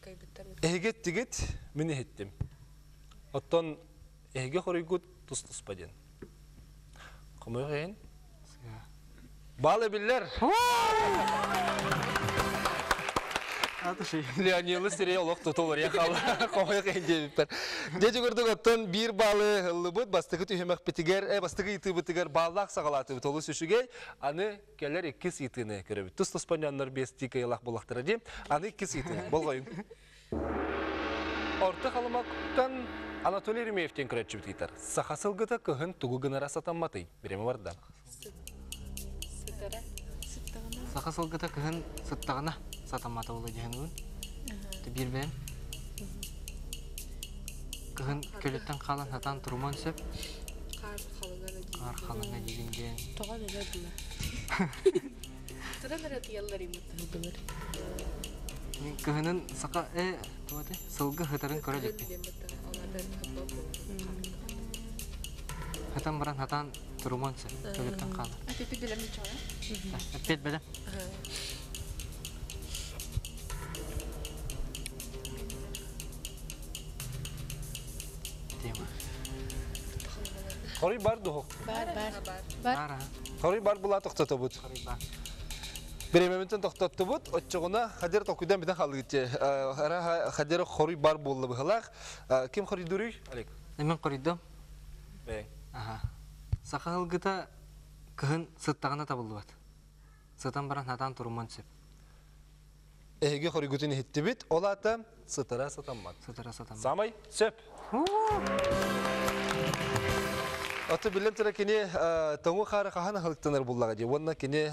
Speaker 4: кайбыттар.
Speaker 1: Эһиги эттигит, мин иһиттим. Оттон эһиги хоруйгут тус-туспа диэн. Хомойуох иһин? Бал эбиллер. Леонилы сирей олох тутулар я хал хомойок диэбиппэр. Дьэ көрдүк оттон биир баалы ыллыбыт бастакы түһүмэхпитигэр, бастакы ыйытыыбытыгар бааллаах саҕалаатыбыт олус үчүгэй. Аны кэлэр иккис ыйытыыны көрөбүт. Тус-туспа ньоннор биэстии кыайылаах буллахтара дии. Аны иккис ыйытыы. Болҕойуҥ. Орто Халыматтан Анатолий Еремеевтен көрөөччүбүт ыйытар. Саха сылгыта кыһын тугу гынара сатамматый? Бирэми барда.
Speaker 9: Сытара.
Speaker 7: Саха сылгыта кыһын сыттаҕына сатаммата буолуо дьиһэн Биир бэйэм. Кыһын көлүттэн хаалан сатаан туруман сөп.
Speaker 9: Хаар халыҥа да диигин.
Speaker 7: Хаар халыҥа диигин диэн.
Speaker 9: Тоҕон өлөр була. Туран эрэ тыйаллар иммыттыһылгылар.
Speaker 7: Мин кыһынын саха э туох сылгы сытарын көрө иликпин. Хатан баран хатан туруман сөп. Көлүттэн хаалар.
Speaker 4: Эппит бэлэм ничего.
Speaker 7: Эппит бэлэм. Тема.
Speaker 1: Хоруй бар дуһу.
Speaker 9: Бар бар.
Speaker 7: Бар.
Speaker 1: Хоруй бар була тохтотобут.
Speaker 7: Хоруй бар.
Speaker 1: Бириэмэбитин тохтоттубут. Оччоҕуна хадер толкуйдан бүтэн халыытчы. Ара хадер хоруй бар буолла быһылаах. Ким хоруйдуруй? Олег.
Speaker 7: Мен хоруйдум.
Speaker 1: Бэйэҥ.
Speaker 7: Аха. Саха ылгыта кыһын сыттаҕына табыллыбат. Сытан баран хатаан туруман сөп.
Speaker 1: Эһиги хоруйгутун иһиттибит. Ол аата сытара сатаммат.
Speaker 7: Сытара сатаммат.
Speaker 1: Самай сөп. Аты билем тура кини тоҥу хаары хаһан аһылыктанар буллаҕа дии. Уонна кини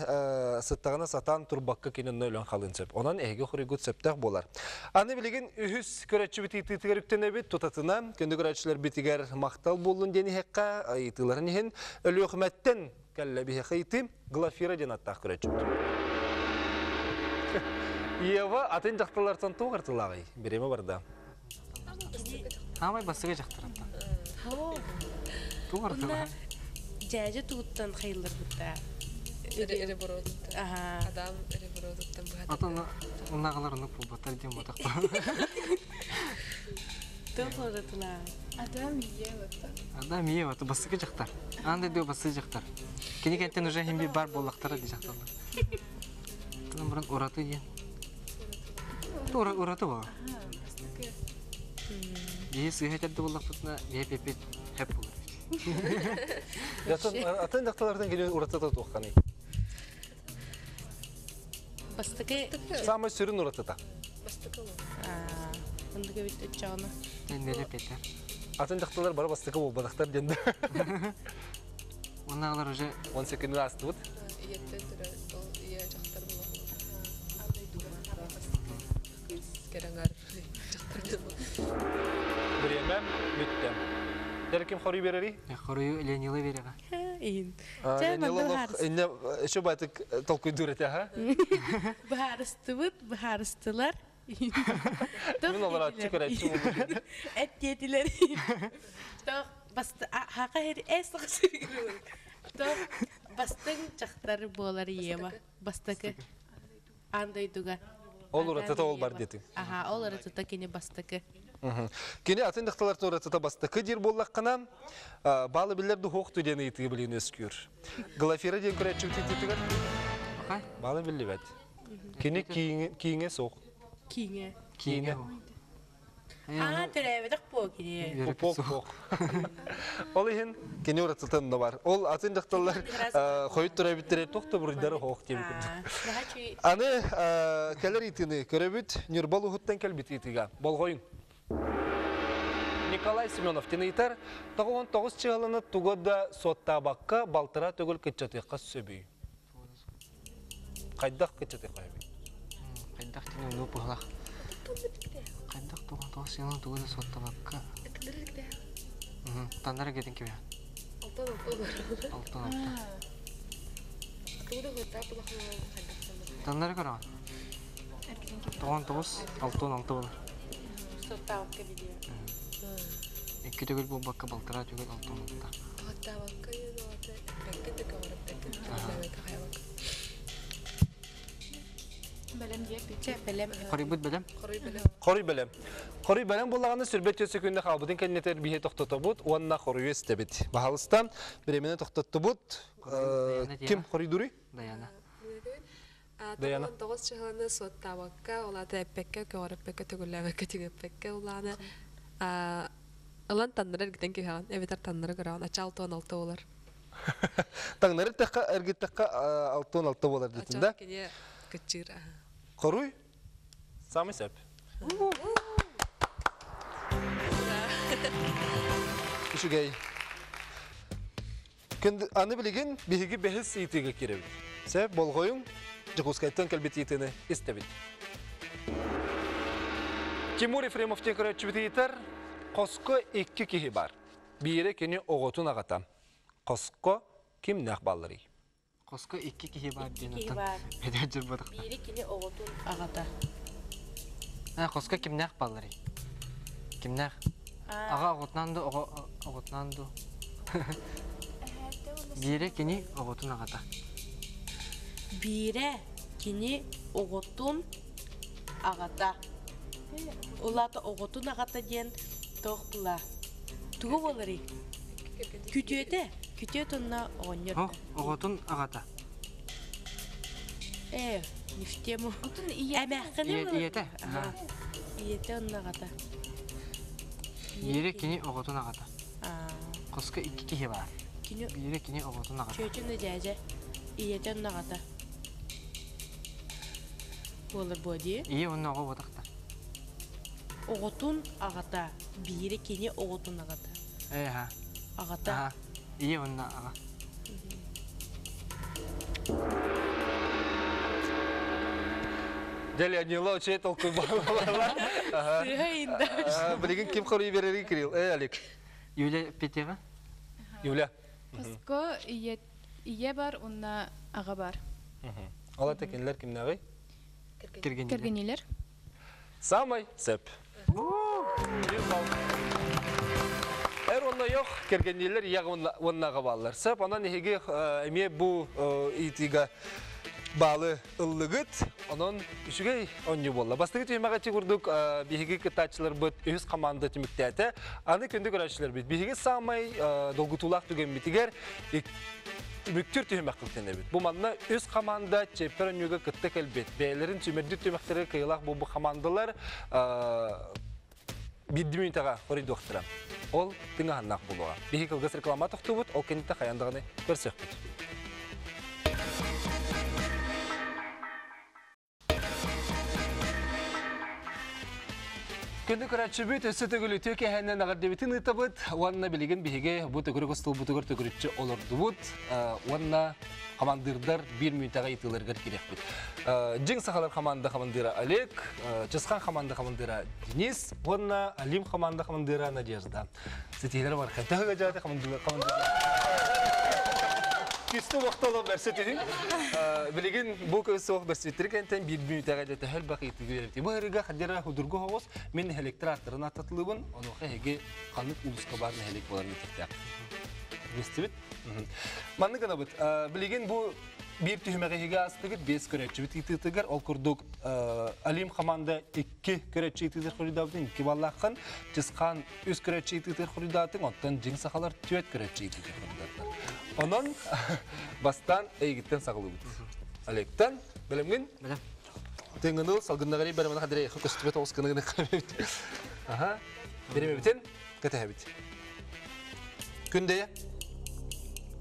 Speaker 1: сыттаҕына сатаан турбакка кини онно өлөн халыан сөп. Онон эһиги хоруйгут сөптөөх буолар. Аны билигин үһүс көрөөччүбүт ыйытыытыгар үктэнэбит. Тутатына күндү көрөөччүлэрбитигэр махтал буоллун диэн иһэххэ ыйытыыларын иһин Өлүөхүмэттэн кэллэ биһиэхэ ыйытыы Глафира диэн аттаах көрөөччүбүт. Ева атын дьахталлартан туох артылааҕый? Бириэмэ барда.
Speaker 7: Хаамай бастакы дьахтараттан. Туох артылааҕый?
Speaker 9: Дьээдьэ тугуттан хайылларбыта.
Speaker 10: Эребородуттан. Адам эребородуттан быһата.
Speaker 7: Атын унагалар оннук буолбаттар диэн буотах.
Speaker 9: Тыл хоратылаа.
Speaker 4: Адам Ева.
Speaker 7: Адам Ева, то бастакы дьахтар. Аан дойду бастакы дьахтар. Кини кэнтэн уже химби бар буоллахтара ди дьахталлар. Тынан баран ураты диэн. Ураты буолар. Биһи сыыһа этэрдэ буоллахпытына, биһи пеппит хэп буолар.
Speaker 1: Атын дьахталартан кини уратыта туохханый?
Speaker 9: Бастакы
Speaker 1: Самый сүрүн уратыта.
Speaker 10: Бастакы
Speaker 9: Оннук эбит өччөҕүнэ.
Speaker 7: Тендере Петер.
Speaker 1: Атын дьахталар бары бастакы буолбатахтар диэн да.
Speaker 7: Уонна уже
Speaker 1: 10 секунд астыбыт.
Speaker 10: Ийэттэн төрөөбүт ол ийэ дьахтар буолар. Кыыс кэрэҥэр дьахтар
Speaker 1: Бириэмэ бүттэ. Дэр ким хоруй берери?
Speaker 7: Хоруйу Ленила береҕэ.
Speaker 9: Иин.
Speaker 1: Ленила инне еще байтык толкуйдуур этэ ха?
Speaker 9: Быһаарыстыбыт, быһаарыстылар.
Speaker 1: Мин олорааччы көрөөччү буолбут.
Speaker 9: Эт диэтилэр. Тоох басты хака хер эс Тоох бастыҥ дьахтар буолар Ева. Бастакы. Аан дойдуга.
Speaker 1: Ол уратыта ол бар диэтиҥ.
Speaker 9: Аха, ол уратыта кини бастакы.
Speaker 1: Кини атын дьахталартан уратыта бастакы диир буоллаххына, баалы биллэр дуһуохту диэн ыйытыы билигин үөскүүр. Глафира диэн көрөөччүбүт ыйытыытыгар баалы биллибэт. Кини кииҥэ суох.
Speaker 9: Кииҥэ.
Speaker 1: Кииҥэ.
Speaker 9: Аа, төрөөбөтөх буо кини.
Speaker 1: Пок пок. Ол иһин кини уратытын да бар. Ол атын дьахталлар хойут төрөөбүттэрэ туох да буруйдары хоох диэбит курдук. Аны кэлэр ыйтыны көрөбүт Ньурба улууһуттан кэлбит ыйтыга. Болҕойуҥ. Николай Семенов тин ыйтар, 99 чыһаланы туга да суоттаабакка балтараа төгүл кыччатыахха сөбүй. Хайдах кыччатыахха сөбүй?
Speaker 7: Хайдах тини онуу пыһылах. Хайдах туган тоҕус сыйынан тугу да суоттабакка. Таннара кетин кибе.
Speaker 10: Алтан алта олор.
Speaker 7: Алтан алта.
Speaker 10: Тугу да суоттаап улахан хайдах
Speaker 7: Таннара көрөҕүн. 99 66 болар.
Speaker 9: Суоттаабакка видео.
Speaker 7: Икки төгүл буолбакка балтараа төгүл 66.
Speaker 10: Суоттаабакка диэн бэккэ да көҕүрэппэккэ хайабакка.
Speaker 4: Бэлэм диэппит.
Speaker 9: Чэ, бэлэм.
Speaker 7: Хоруйбут бэлэм.
Speaker 10: Хоруй бэлэм.
Speaker 1: Хоруй бэлэм. Хоруй бэлэм буоллаҕына сүрбэт түөрт сөкүүндэ хаалбытын кэннитэр биһи тохтотобут уонна хоруйу истэбит. Баһалыстан бириэмэни тохтоттубут. Ким хоруйдууруй?
Speaker 7: Даяна.
Speaker 1: Даяна.
Speaker 10: 9 чыһыланы суоттаабакка, ол аата эппэккэ, көҕүрүппэккэ, төгүллээбэккэ, түгэппэккэ улаана ылан таннары эргитэн киһэҕин, эбэтэр таннары көрөҕүн, ача 66 болар.
Speaker 1: Таҥнары эргиттэххэ, эргиттэххэ 66 болар дейтин да?
Speaker 10: Кини кыччыыр.
Speaker 1: Хоруй Самый сөп. Үчүгэй. Аны билигин биһиги бэһис ыйытыыга киирэбит. Сөп, болҕойуҥ, Дьокуускайтан кэлбит ыйытыыны истэбит. Тимур Ефремов диэн көрөөччүбүт ыйытар, хоско икки киһи бар. Биирэ кини оҕотун аҕата. Хоско кимнээх баалларый?
Speaker 7: Хоско икки киһи баар диэн
Speaker 9: Киһи
Speaker 7: оттон
Speaker 9: баар.
Speaker 7: эдэр дьылбатахтар.
Speaker 9: Биири кини оҕотун аҕата.
Speaker 7: А, хоско кимнээх баалларый? Кимнээх? Аҕа оҕотунан ду, оҕо оҕотунан ду? Биирэ кини оҕотун аҕата.
Speaker 9: Биирэ кини оҕотун аҕата. Улаата оҕотун аҕата диэн туох була? Тугу буоларый? Күтүөтэ. Күтүөт онно оҕонньор.
Speaker 7: Оҕотун аҕата.
Speaker 9: Ээ, не в тему.
Speaker 4: Отун ийэ.
Speaker 9: Эмээххини
Speaker 7: Ийэтэ.
Speaker 9: Ийэтэ онно аҕата.
Speaker 7: Биирэ кини оҕотун аҕата. Хоско икки киһи баар.
Speaker 9: Кини
Speaker 7: Биирэ кини оҕотун аҕата.
Speaker 9: Чүөчүн дьээдьэ. Ийэтэ онно аҕата. Буолар буо дии.
Speaker 7: Ийэ уонна оҕо буотахта.
Speaker 9: Оҕотун аҕата. Биирэ кини оҕотун аҕата.
Speaker 7: Ээ, аха.
Speaker 9: Аҕата.
Speaker 7: Аха. Ийэ уонна аҕа.
Speaker 1: Дьэ, Леонила үчүгэй толкуй буолла.
Speaker 9: Сыыһа иинда.
Speaker 1: Билигин ким хоруй биэрэрий Кирилл? Э, Алик.
Speaker 7: Юля Петева.
Speaker 1: Юля.
Speaker 4: Хоско ийэ ийэ бар уонна аҕа бар.
Speaker 1: Ол это кинилэр кимнээҕий?
Speaker 7: Кэргэнилэр.
Speaker 4: Кэргэнилэр.
Speaker 1: Самай сөп. Эр уонна йох кэргэнниилэр ийэ уонна аҕа бааллар. Сөп, онон эһиги эмиэ бу ыйытыыга баалы ыллыгыт. Онон үчүгэй оонньуу буолла. Бастакы түһүмэҕэ ити курдук биһиги кыттааччыларбыт үһүс команда түмүктээтэ. Аны күндү көрөөччүлэрбит биһиги саамай долгутуулаах түгэммитигэр Түмүктүүр түһүмэх кылтанабыт. Бу манна үс команда чеппер оонньууга кытта кэлбит. Бэйэлэрин сүүмэрдүүр түмэхтэригэр кыайыылаах буолбут командалар биирдии мүнүүтэҕэ хоруйдуохтара. Ол тыҥаһаннаах буолуоҕа. Биһиги кылгас реклама тохтуубут, ол кэнниттэн хайаан даҕаны көрсүөхпүт. Күндү көрөөччүбүт өссө төгүл үтүө кэһэннэн эҕэрдэбитин ыытабыт уонна билигин биһиги бу төгүрүк остуолбутугар төгүрүччү олордубут уонна хамандыырдар биир мүнүүтэҕэ ыйытыыларыгар кириэхпит. Дьиҥ сахалар хамаанда хамандыыра Олег, Чысхан хамаанда хамандыыра Денис уонна Алим хамаанда хамандыыра Надежда. Ситиһилэр бар. Төһө жааты хамандыыр Күстү вақтоло бәрсі түһүн. Билигин бу көс суох бэрситтери кэнтэн биир мүнүүтэҕэ дьэ төһөл бак ыйытыгы беребит. Бу ырыга хадера худургу хоҕус мен нэһиликтер ааттарын аттатылыбын, онуоха эһиги ханнык улууска бар нэһилик болар митихтээх. Билистибит? Маннык гынабыт. Билигин бу биир түһүмэҕи иһигэ астыгыт, биэс көрөөччүбүт ыытыытыгар, ол курдук Алим команда икки көрөөччү ыытыытыгар хоруйдаабытын икки баллааххын, Чысхаан үс көрөөччү ыытыытыгар хоруйдаатыҥ, оттон дьиҥ сахалар түөрт көрөөччү ыытыытыгар хоруйдаатылар. Онон бастаан эйигиттэн саҕалыыбыт. Олегтан бэлэмҥин?
Speaker 7: Бэлэм.
Speaker 1: Тыҥыныл салгыннаҕары бэрэмэн хадырей көстүбэт оҕус гына гына Аха. Биремебитин кэтэһэбит. Күндэйэ.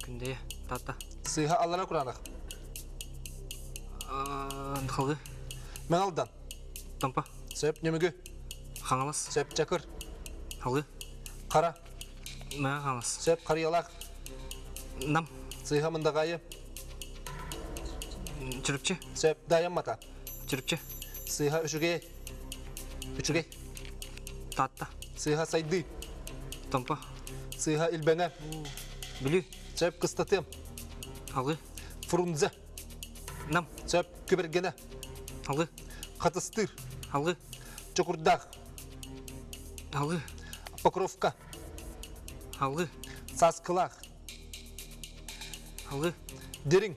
Speaker 7: Күндэйэ. Тата.
Speaker 1: Сыыһа аллара кураанах.
Speaker 7: Халыы.
Speaker 1: Мэҥалдан.
Speaker 7: Томпо.
Speaker 1: Сөп нөмүгү.
Speaker 7: Хаҥалас.
Speaker 1: Сөп чакыр.
Speaker 7: Халыы.
Speaker 1: Хара.
Speaker 7: Мэҥэ Хаҥалас.
Speaker 1: Сөп харыйалаах.
Speaker 7: Нам.
Speaker 1: Сыыһа мындаҕайы.
Speaker 7: Чүрүпчү.
Speaker 1: Сөп дайаммата.
Speaker 7: Чүрүпчү.
Speaker 1: Сыыһа үчүгэй. Үчүгэй.
Speaker 7: Таатта.
Speaker 1: Сыыһа сайдыы.
Speaker 7: Томпо.
Speaker 1: Сыыһа Илбэҥэ.
Speaker 7: Бүлүү.
Speaker 1: Сөп кыстатыам.
Speaker 7: Алыы.
Speaker 1: Фрунзе.
Speaker 7: Нам.
Speaker 1: Сөп күбэргэнэ.
Speaker 7: Алыы.
Speaker 1: Хатыстыыр.
Speaker 7: Алыы.
Speaker 1: Чокурдаах.
Speaker 7: Алыы.
Speaker 1: Покровка.
Speaker 7: Алыы.
Speaker 1: Сааскылаах.
Speaker 7: Алыы.
Speaker 1: Дириҥ.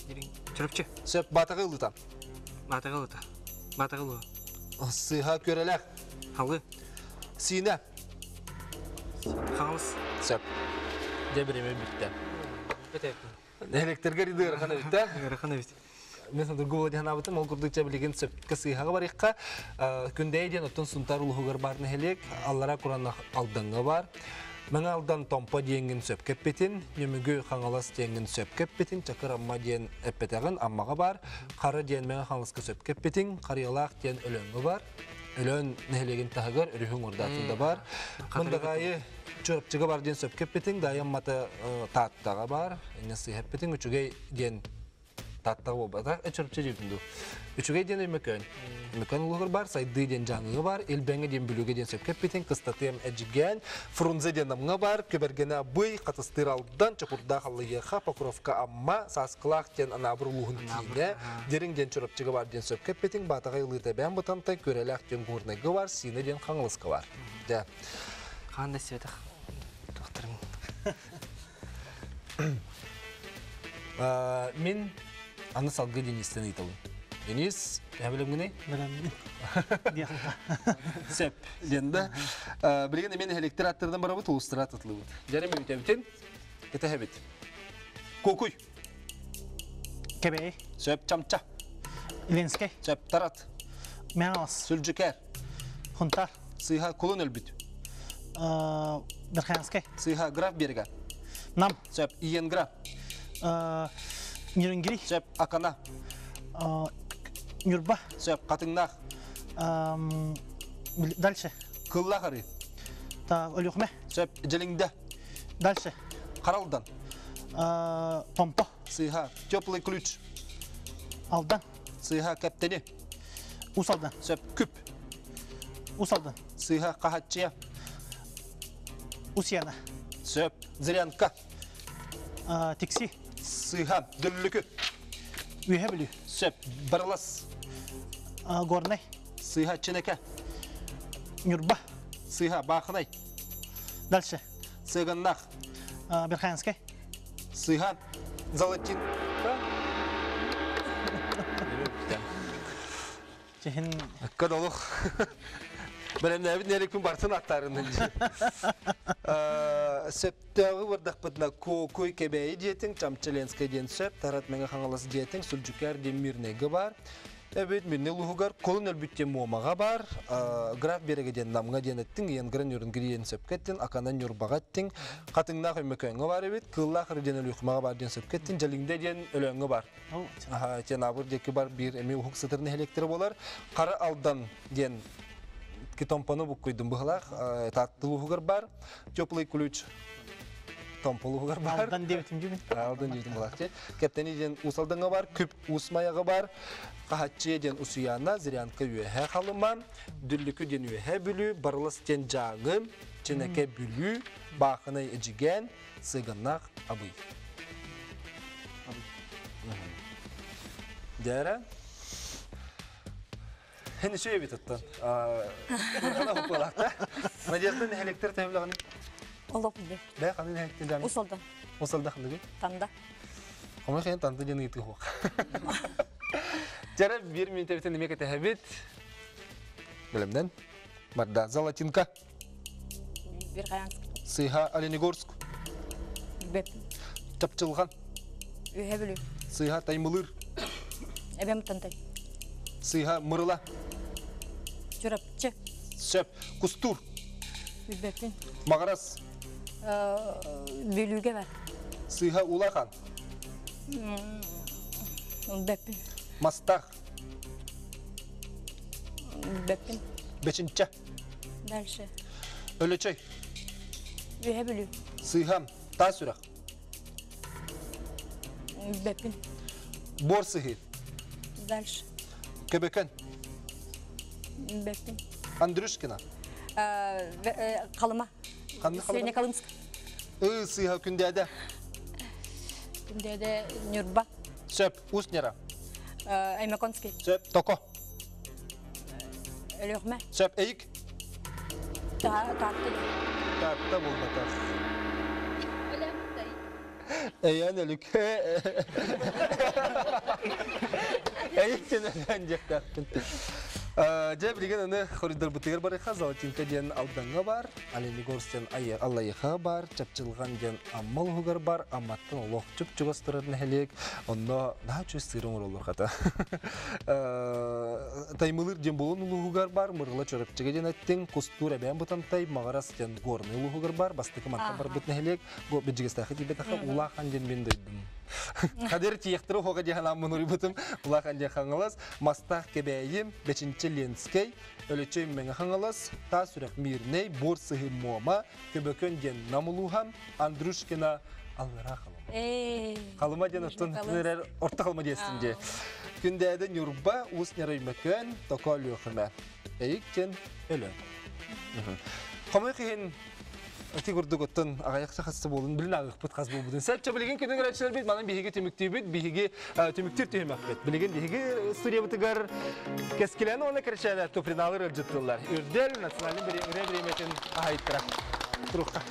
Speaker 7: Дириҥ. Чурапчы.
Speaker 1: Сөп баатаҕы ылыта.
Speaker 7: Баатаҕы ылыта. Баатаҕы ылыа.
Speaker 1: Сыыһа күөрэлээх.
Speaker 7: Халы.
Speaker 1: Сиинэ.
Speaker 7: Хаҥалас.
Speaker 1: Сөп. Дьэ бириэмэ бүттэ. Нэһилиэктэргэ риды ыарахан эбит да?
Speaker 7: Ыарахан эбит.
Speaker 1: Мен судургу буола диэн санаабытым. Ол курдук чэ билигин сөпкө сыыһаҕа барыахха. Күндэйэ диэн оттон Сунтаар улууһугар баар нэһилиэк. Аллара Куранах Алдаҥҥа баар. Мэҥэ Алдан Томпо диэҥҥин сөпкө эппитин, Нөмүгү Хаҥалас диэҥҥин сөпкө эппитин, Чакыр Амма диэн эппэтэҕин Аммаҕа баар, Хара диэн Мэҥэ Хаҥаласка сөпкө эппитиҥ, Харыйалаах диэн Өлөөҥҥө баар, Өлөөн нэһилиэгин таһыгар өрүһүҥ урдаатын да баар. Мындаҕаайы Чурапчыга бар диэн сөпкө эппитиҥ, Даайа Аммата Тааттаҕа баар, инньэ сыыһа эппитиҥ, үчүгэй диэн Тааттаҕа буолбатах, Чурапчы диэбитин дуу. Үчүгэй диэн Өймөкөөн. Өймөкөөн улууһугар баар, Сайдыы диэн Дьааҥыга баар, Илбэҥэ диэн Бүлүүгэ диэн сөпкө эппитиҥ, Кыстатыам Эдьигээн, Фрунзе диэн Намҥа баар, Күбэргэнэ Абый, Хатыстыыр Алдан, Чокурдаах Аллайыаха, Покровка Амма, Сааскылаах диэн Анаабыр улууһун киинэ, Дириҥ диэн Чурапчыга баар диэн сөпкө эппитиҥ, Баатаҕай Ылыыта Эбээн Бытантай, Күөрэлээх диэн Горнайга баар, Сиинэ диэн Хаҥаласка баар. Дьэ.
Speaker 7: Хаан да сибэтэх тохторум.
Speaker 1: Мин аны салгыы Денистен ыйтабын. Денис, төһө билэмҥиний?
Speaker 6: Билэммин.
Speaker 1: Сөп, диэн да. Билигин мен электр аттардан барабыт, улустара татылыбыт. Дьэрим үтэбитин, кэтэһэбит. Кукуй.
Speaker 6: Кэбэй.
Speaker 1: Сөп чамча.
Speaker 6: Ленскэй.
Speaker 1: Сөп тарат.
Speaker 6: Мяос.
Speaker 1: Сүлдьүкэр.
Speaker 6: Хунтар.
Speaker 1: Сыыһа кулун өлбүт.
Speaker 6: Верхоянскай.
Speaker 1: Сыыһа граф берега.
Speaker 6: Нам.
Speaker 1: Сөп Иенгра.
Speaker 6: Нюрингри.
Speaker 1: Сөп Акана.
Speaker 6: Нюрба.
Speaker 1: Сөп Хатыҥнаах.
Speaker 6: Дальше.
Speaker 1: Кыллаах арыы.
Speaker 6: Так, Өлүөхүмэ.
Speaker 1: Сөп Дьэлиҥдэ.
Speaker 6: Дальше.
Speaker 1: Харалдан.
Speaker 6: Томпо.
Speaker 1: Сыыһа Теплый ключ.
Speaker 6: Алдан.
Speaker 1: Сыыһа Кэптэни.
Speaker 6: Ус Алдан.
Speaker 1: Сөп Күп.
Speaker 6: Ус Алдан.
Speaker 1: Сыыһа Хаһаччыйа.
Speaker 6: Усьяна.
Speaker 1: Сөп. Зырянка.
Speaker 6: Тикси.
Speaker 1: Сыыһа. Дүллүкү.
Speaker 6: Үөһэ Бүлүү.
Speaker 1: Сөп. Барылас.
Speaker 6: Горнай.
Speaker 1: Сыыһа Чинэкэ.
Speaker 6: Ньурба.
Speaker 1: Сыыһа Баахынай.
Speaker 6: Дальше.
Speaker 1: Сыаганнаах.
Speaker 6: Верхоянскай.
Speaker 1: Сыыһа Золотин.
Speaker 6: Чехин
Speaker 1: Акка олох. Бэлэмнээбит нэликпин бартын аттарынын. Сөптөөҕү бардахпытына Куокуй Кэбээйи диэтиҥ, Чамчаленскай диэн сөп, Тарат Мэҥэ Хаҥалас диэтиҥ, Сүлдьүкээр диэн Мирнэйгэ баар. Эбит Мирнэй улууһугар Колун өлбүт диэн Муомаҕа баар, Граф Биэрэгэ диэн Намҥа диэн эттиҥ, Иенгра Нюрнгри диэн сөпкө эттин, Акана Ньурбаҕа эттиҥ, Хатыҥнаах Өймөкөөҥҥө баар эбит, Кыыллаах Ыры диэн Өлүөхүмэҕэ баар диэн сөпкө эттин, Дьэлиҥдэ диэн Өлөөҥҥө баар. Ити Анаабыр диэки бар биир эмиэ уһук сытар нэһилиэктэрэ буолар. Хара Алдан диэн Томпону буккуйдум быһылаах Таатта улууһугар баар. Теплый ключ Томпо улууһугар баар.
Speaker 6: Алдан диэбитим дьүбүн.
Speaker 1: Алдан диэбитим булаах. Кэптэни диэн Уус Алдаҥҥа бар, Күп Уус Майаҕа бар, Хаһаччыйа диэн Усуйаана, Зырянка Үөһээ Халыма, Дүллүкү диэн Үөһээ Бүлүү, Барылас диэн Дьааҥы, Чинэкэ Бүлүү, Баахынай Эдьигээн, Сыганнаах Абый. Дээрэ. Хин үчүгэй эбит оттон. Хана хуппалаахта. Надежда нэһилиэктэр төһөлөҕүн?
Speaker 3: Олох биле.
Speaker 1: Бээ ханы нэһилиэктэр
Speaker 3: Усалдан.
Speaker 1: Усалда ханныгы?
Speaker 3: Танда.
Speaker 1: Хомой хен танта диэн ыйытыы хуох. Жара бир минутебитин эмиэ кэтэһэбит. Билемнен. Барда Золотинка.
Speaker 3: Верхоянск.
Speaker 1: Сыһа Оленегорск.
Speaker 3: Бэп.
Speaker 1: Чапчылҕан.
Speaker 3: Үһэ Бүлүү.
Speaker 1: Сыһа Таймылыыр.
Speaker 3: Эбэм Тантай.
Speaker 1: Сыһа Мырыла.
Speaker 3: Чурапчы.
Speaker 1: Сөп. Кустуур.
Speaker 3: Билбэппин.
Speaker 1: Маҕарас.
Speaker 3: Бүлүүгэ бар.
Speaker 1: Сыһа Улахан.
Speaker 3: Билбэппин.
Speaker 1: Мастах.
Speaker 3: Билбэппин.
Speaker 1: Бэчинчэ.
Speaker 3: Дальше.
Speaker 1: Өлөчөй.
Speaker 3: Үһэ Бүлүү.
Speaker 1: Сыһам. Таас үрэх.
Speaker 3: Билбэппин.
Speaker 1: Бор сыһыы.
Speaker 3: Дальше.
Speaker 1: Көбөкөн.
Speaker 3: Билбэппин.
Speaker 1: Андрюшкина.
Speaker 3: Халыма.
Speaker 1: Ханна Халыма?
Speaker 3: Среднеколымск.
Speaker 1: Ыы сыыһа Күндээдэ.
Speaker 3: Күндээдэ Ньурба.
Speaker 1: Сөп. Усть-Нера.
Speaker 3: Аймаконский.
Speaker 1: Сөп. Токо.
Speaker 3: Өлүөхүмэ.
Speaker 1: Сөп. Эйик.
Speaker 3: Таатта.
Speaker 1: Таатта буолбатах. Эйэн өлүк. Эйик диэн өлөөн диэхтээхпин. Дьэ, билигин аны хоруйдарбытыгар барыха Золотинка диэн Алдаҥҥа бар, Оленегорск диэн Аллайыха бар, Чапчылҕан диэн Амма улуһугар бар, Амматтан олох чуп-чугас турар нэһилиэк, онно наһаа үчүгэй сыыр оҥороллор хата. Таймылыыр диэн Булун улууһугар бар, Мырыла Чурапчыга диэн эттиҥ, Кустуур Эбээн Бытантай, Маҕарас диэн Горнай улууһугар бар, бастакы мантан барбыт нэһилиэк, Бэдьигэстээхи тиийбэтэххэ Улахан диэн мин дойдум. Хадыр тиэхтэрэ уһуга диэн анааммын уруйбутум. Улахан диэн Хаҥалас, Мастаах Кэбээйи, Бэчинчэ Ленскэй, Өлөчөй Мэҥэ Хаҥалас, Таас Үрэх Мирнэй, Буор Сыһыы Муома, Көбөкөн диэн Нам улууһа, Андрюшкина Аллараа Халыма. Халыма диэн оттон эрэр орто Халыма диэстин дии. Күндээдэ Ньурба, Уус Ньарай Мөкөн, Токо Өлүөхүмэ. Эйик диэн Өлөөн. Хомойуох иһин Ити курдук оттон аҕыйах хасса буолун билин аҕыахпыт хас буолбутун. Сәтчэ билигин күнүн көрөөччүлэрбит манан биһиги түмүктүүбүт, биһиги түмүктүүр түһүмэхпит. Билигин биһиги студиябытыгар Кэскилээн уонна Кэрэчээнэ Туприналар ыалдьыттыллар. Үрдэл национальный ырыа бириэмэтин хаһайыттара. Турукка.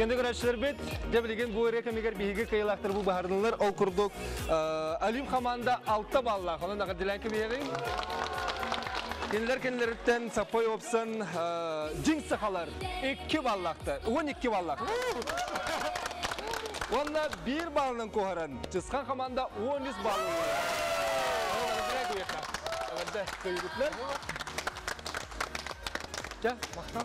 Speaker 1: Кэнди көрөөччүлэрбит, дьэ билигин бу ырыа кэмигэр биһиги кыайыылаахтар бу баһардылар. Ол курдук Алим хамаанда 6 баллаах. Онон эҕэрдэлээн кэбиһэҕиҥ. Кинилэр кинилэриттэн Саппой Опсон дьиҥ сахалар 2 баллаахтар. 12 баллаах. Уонна биир баллынан куоһаран Чысхан хамаанда 13 баллы. Эҕэрдэ кыайыгытынан. Чэ, махтал.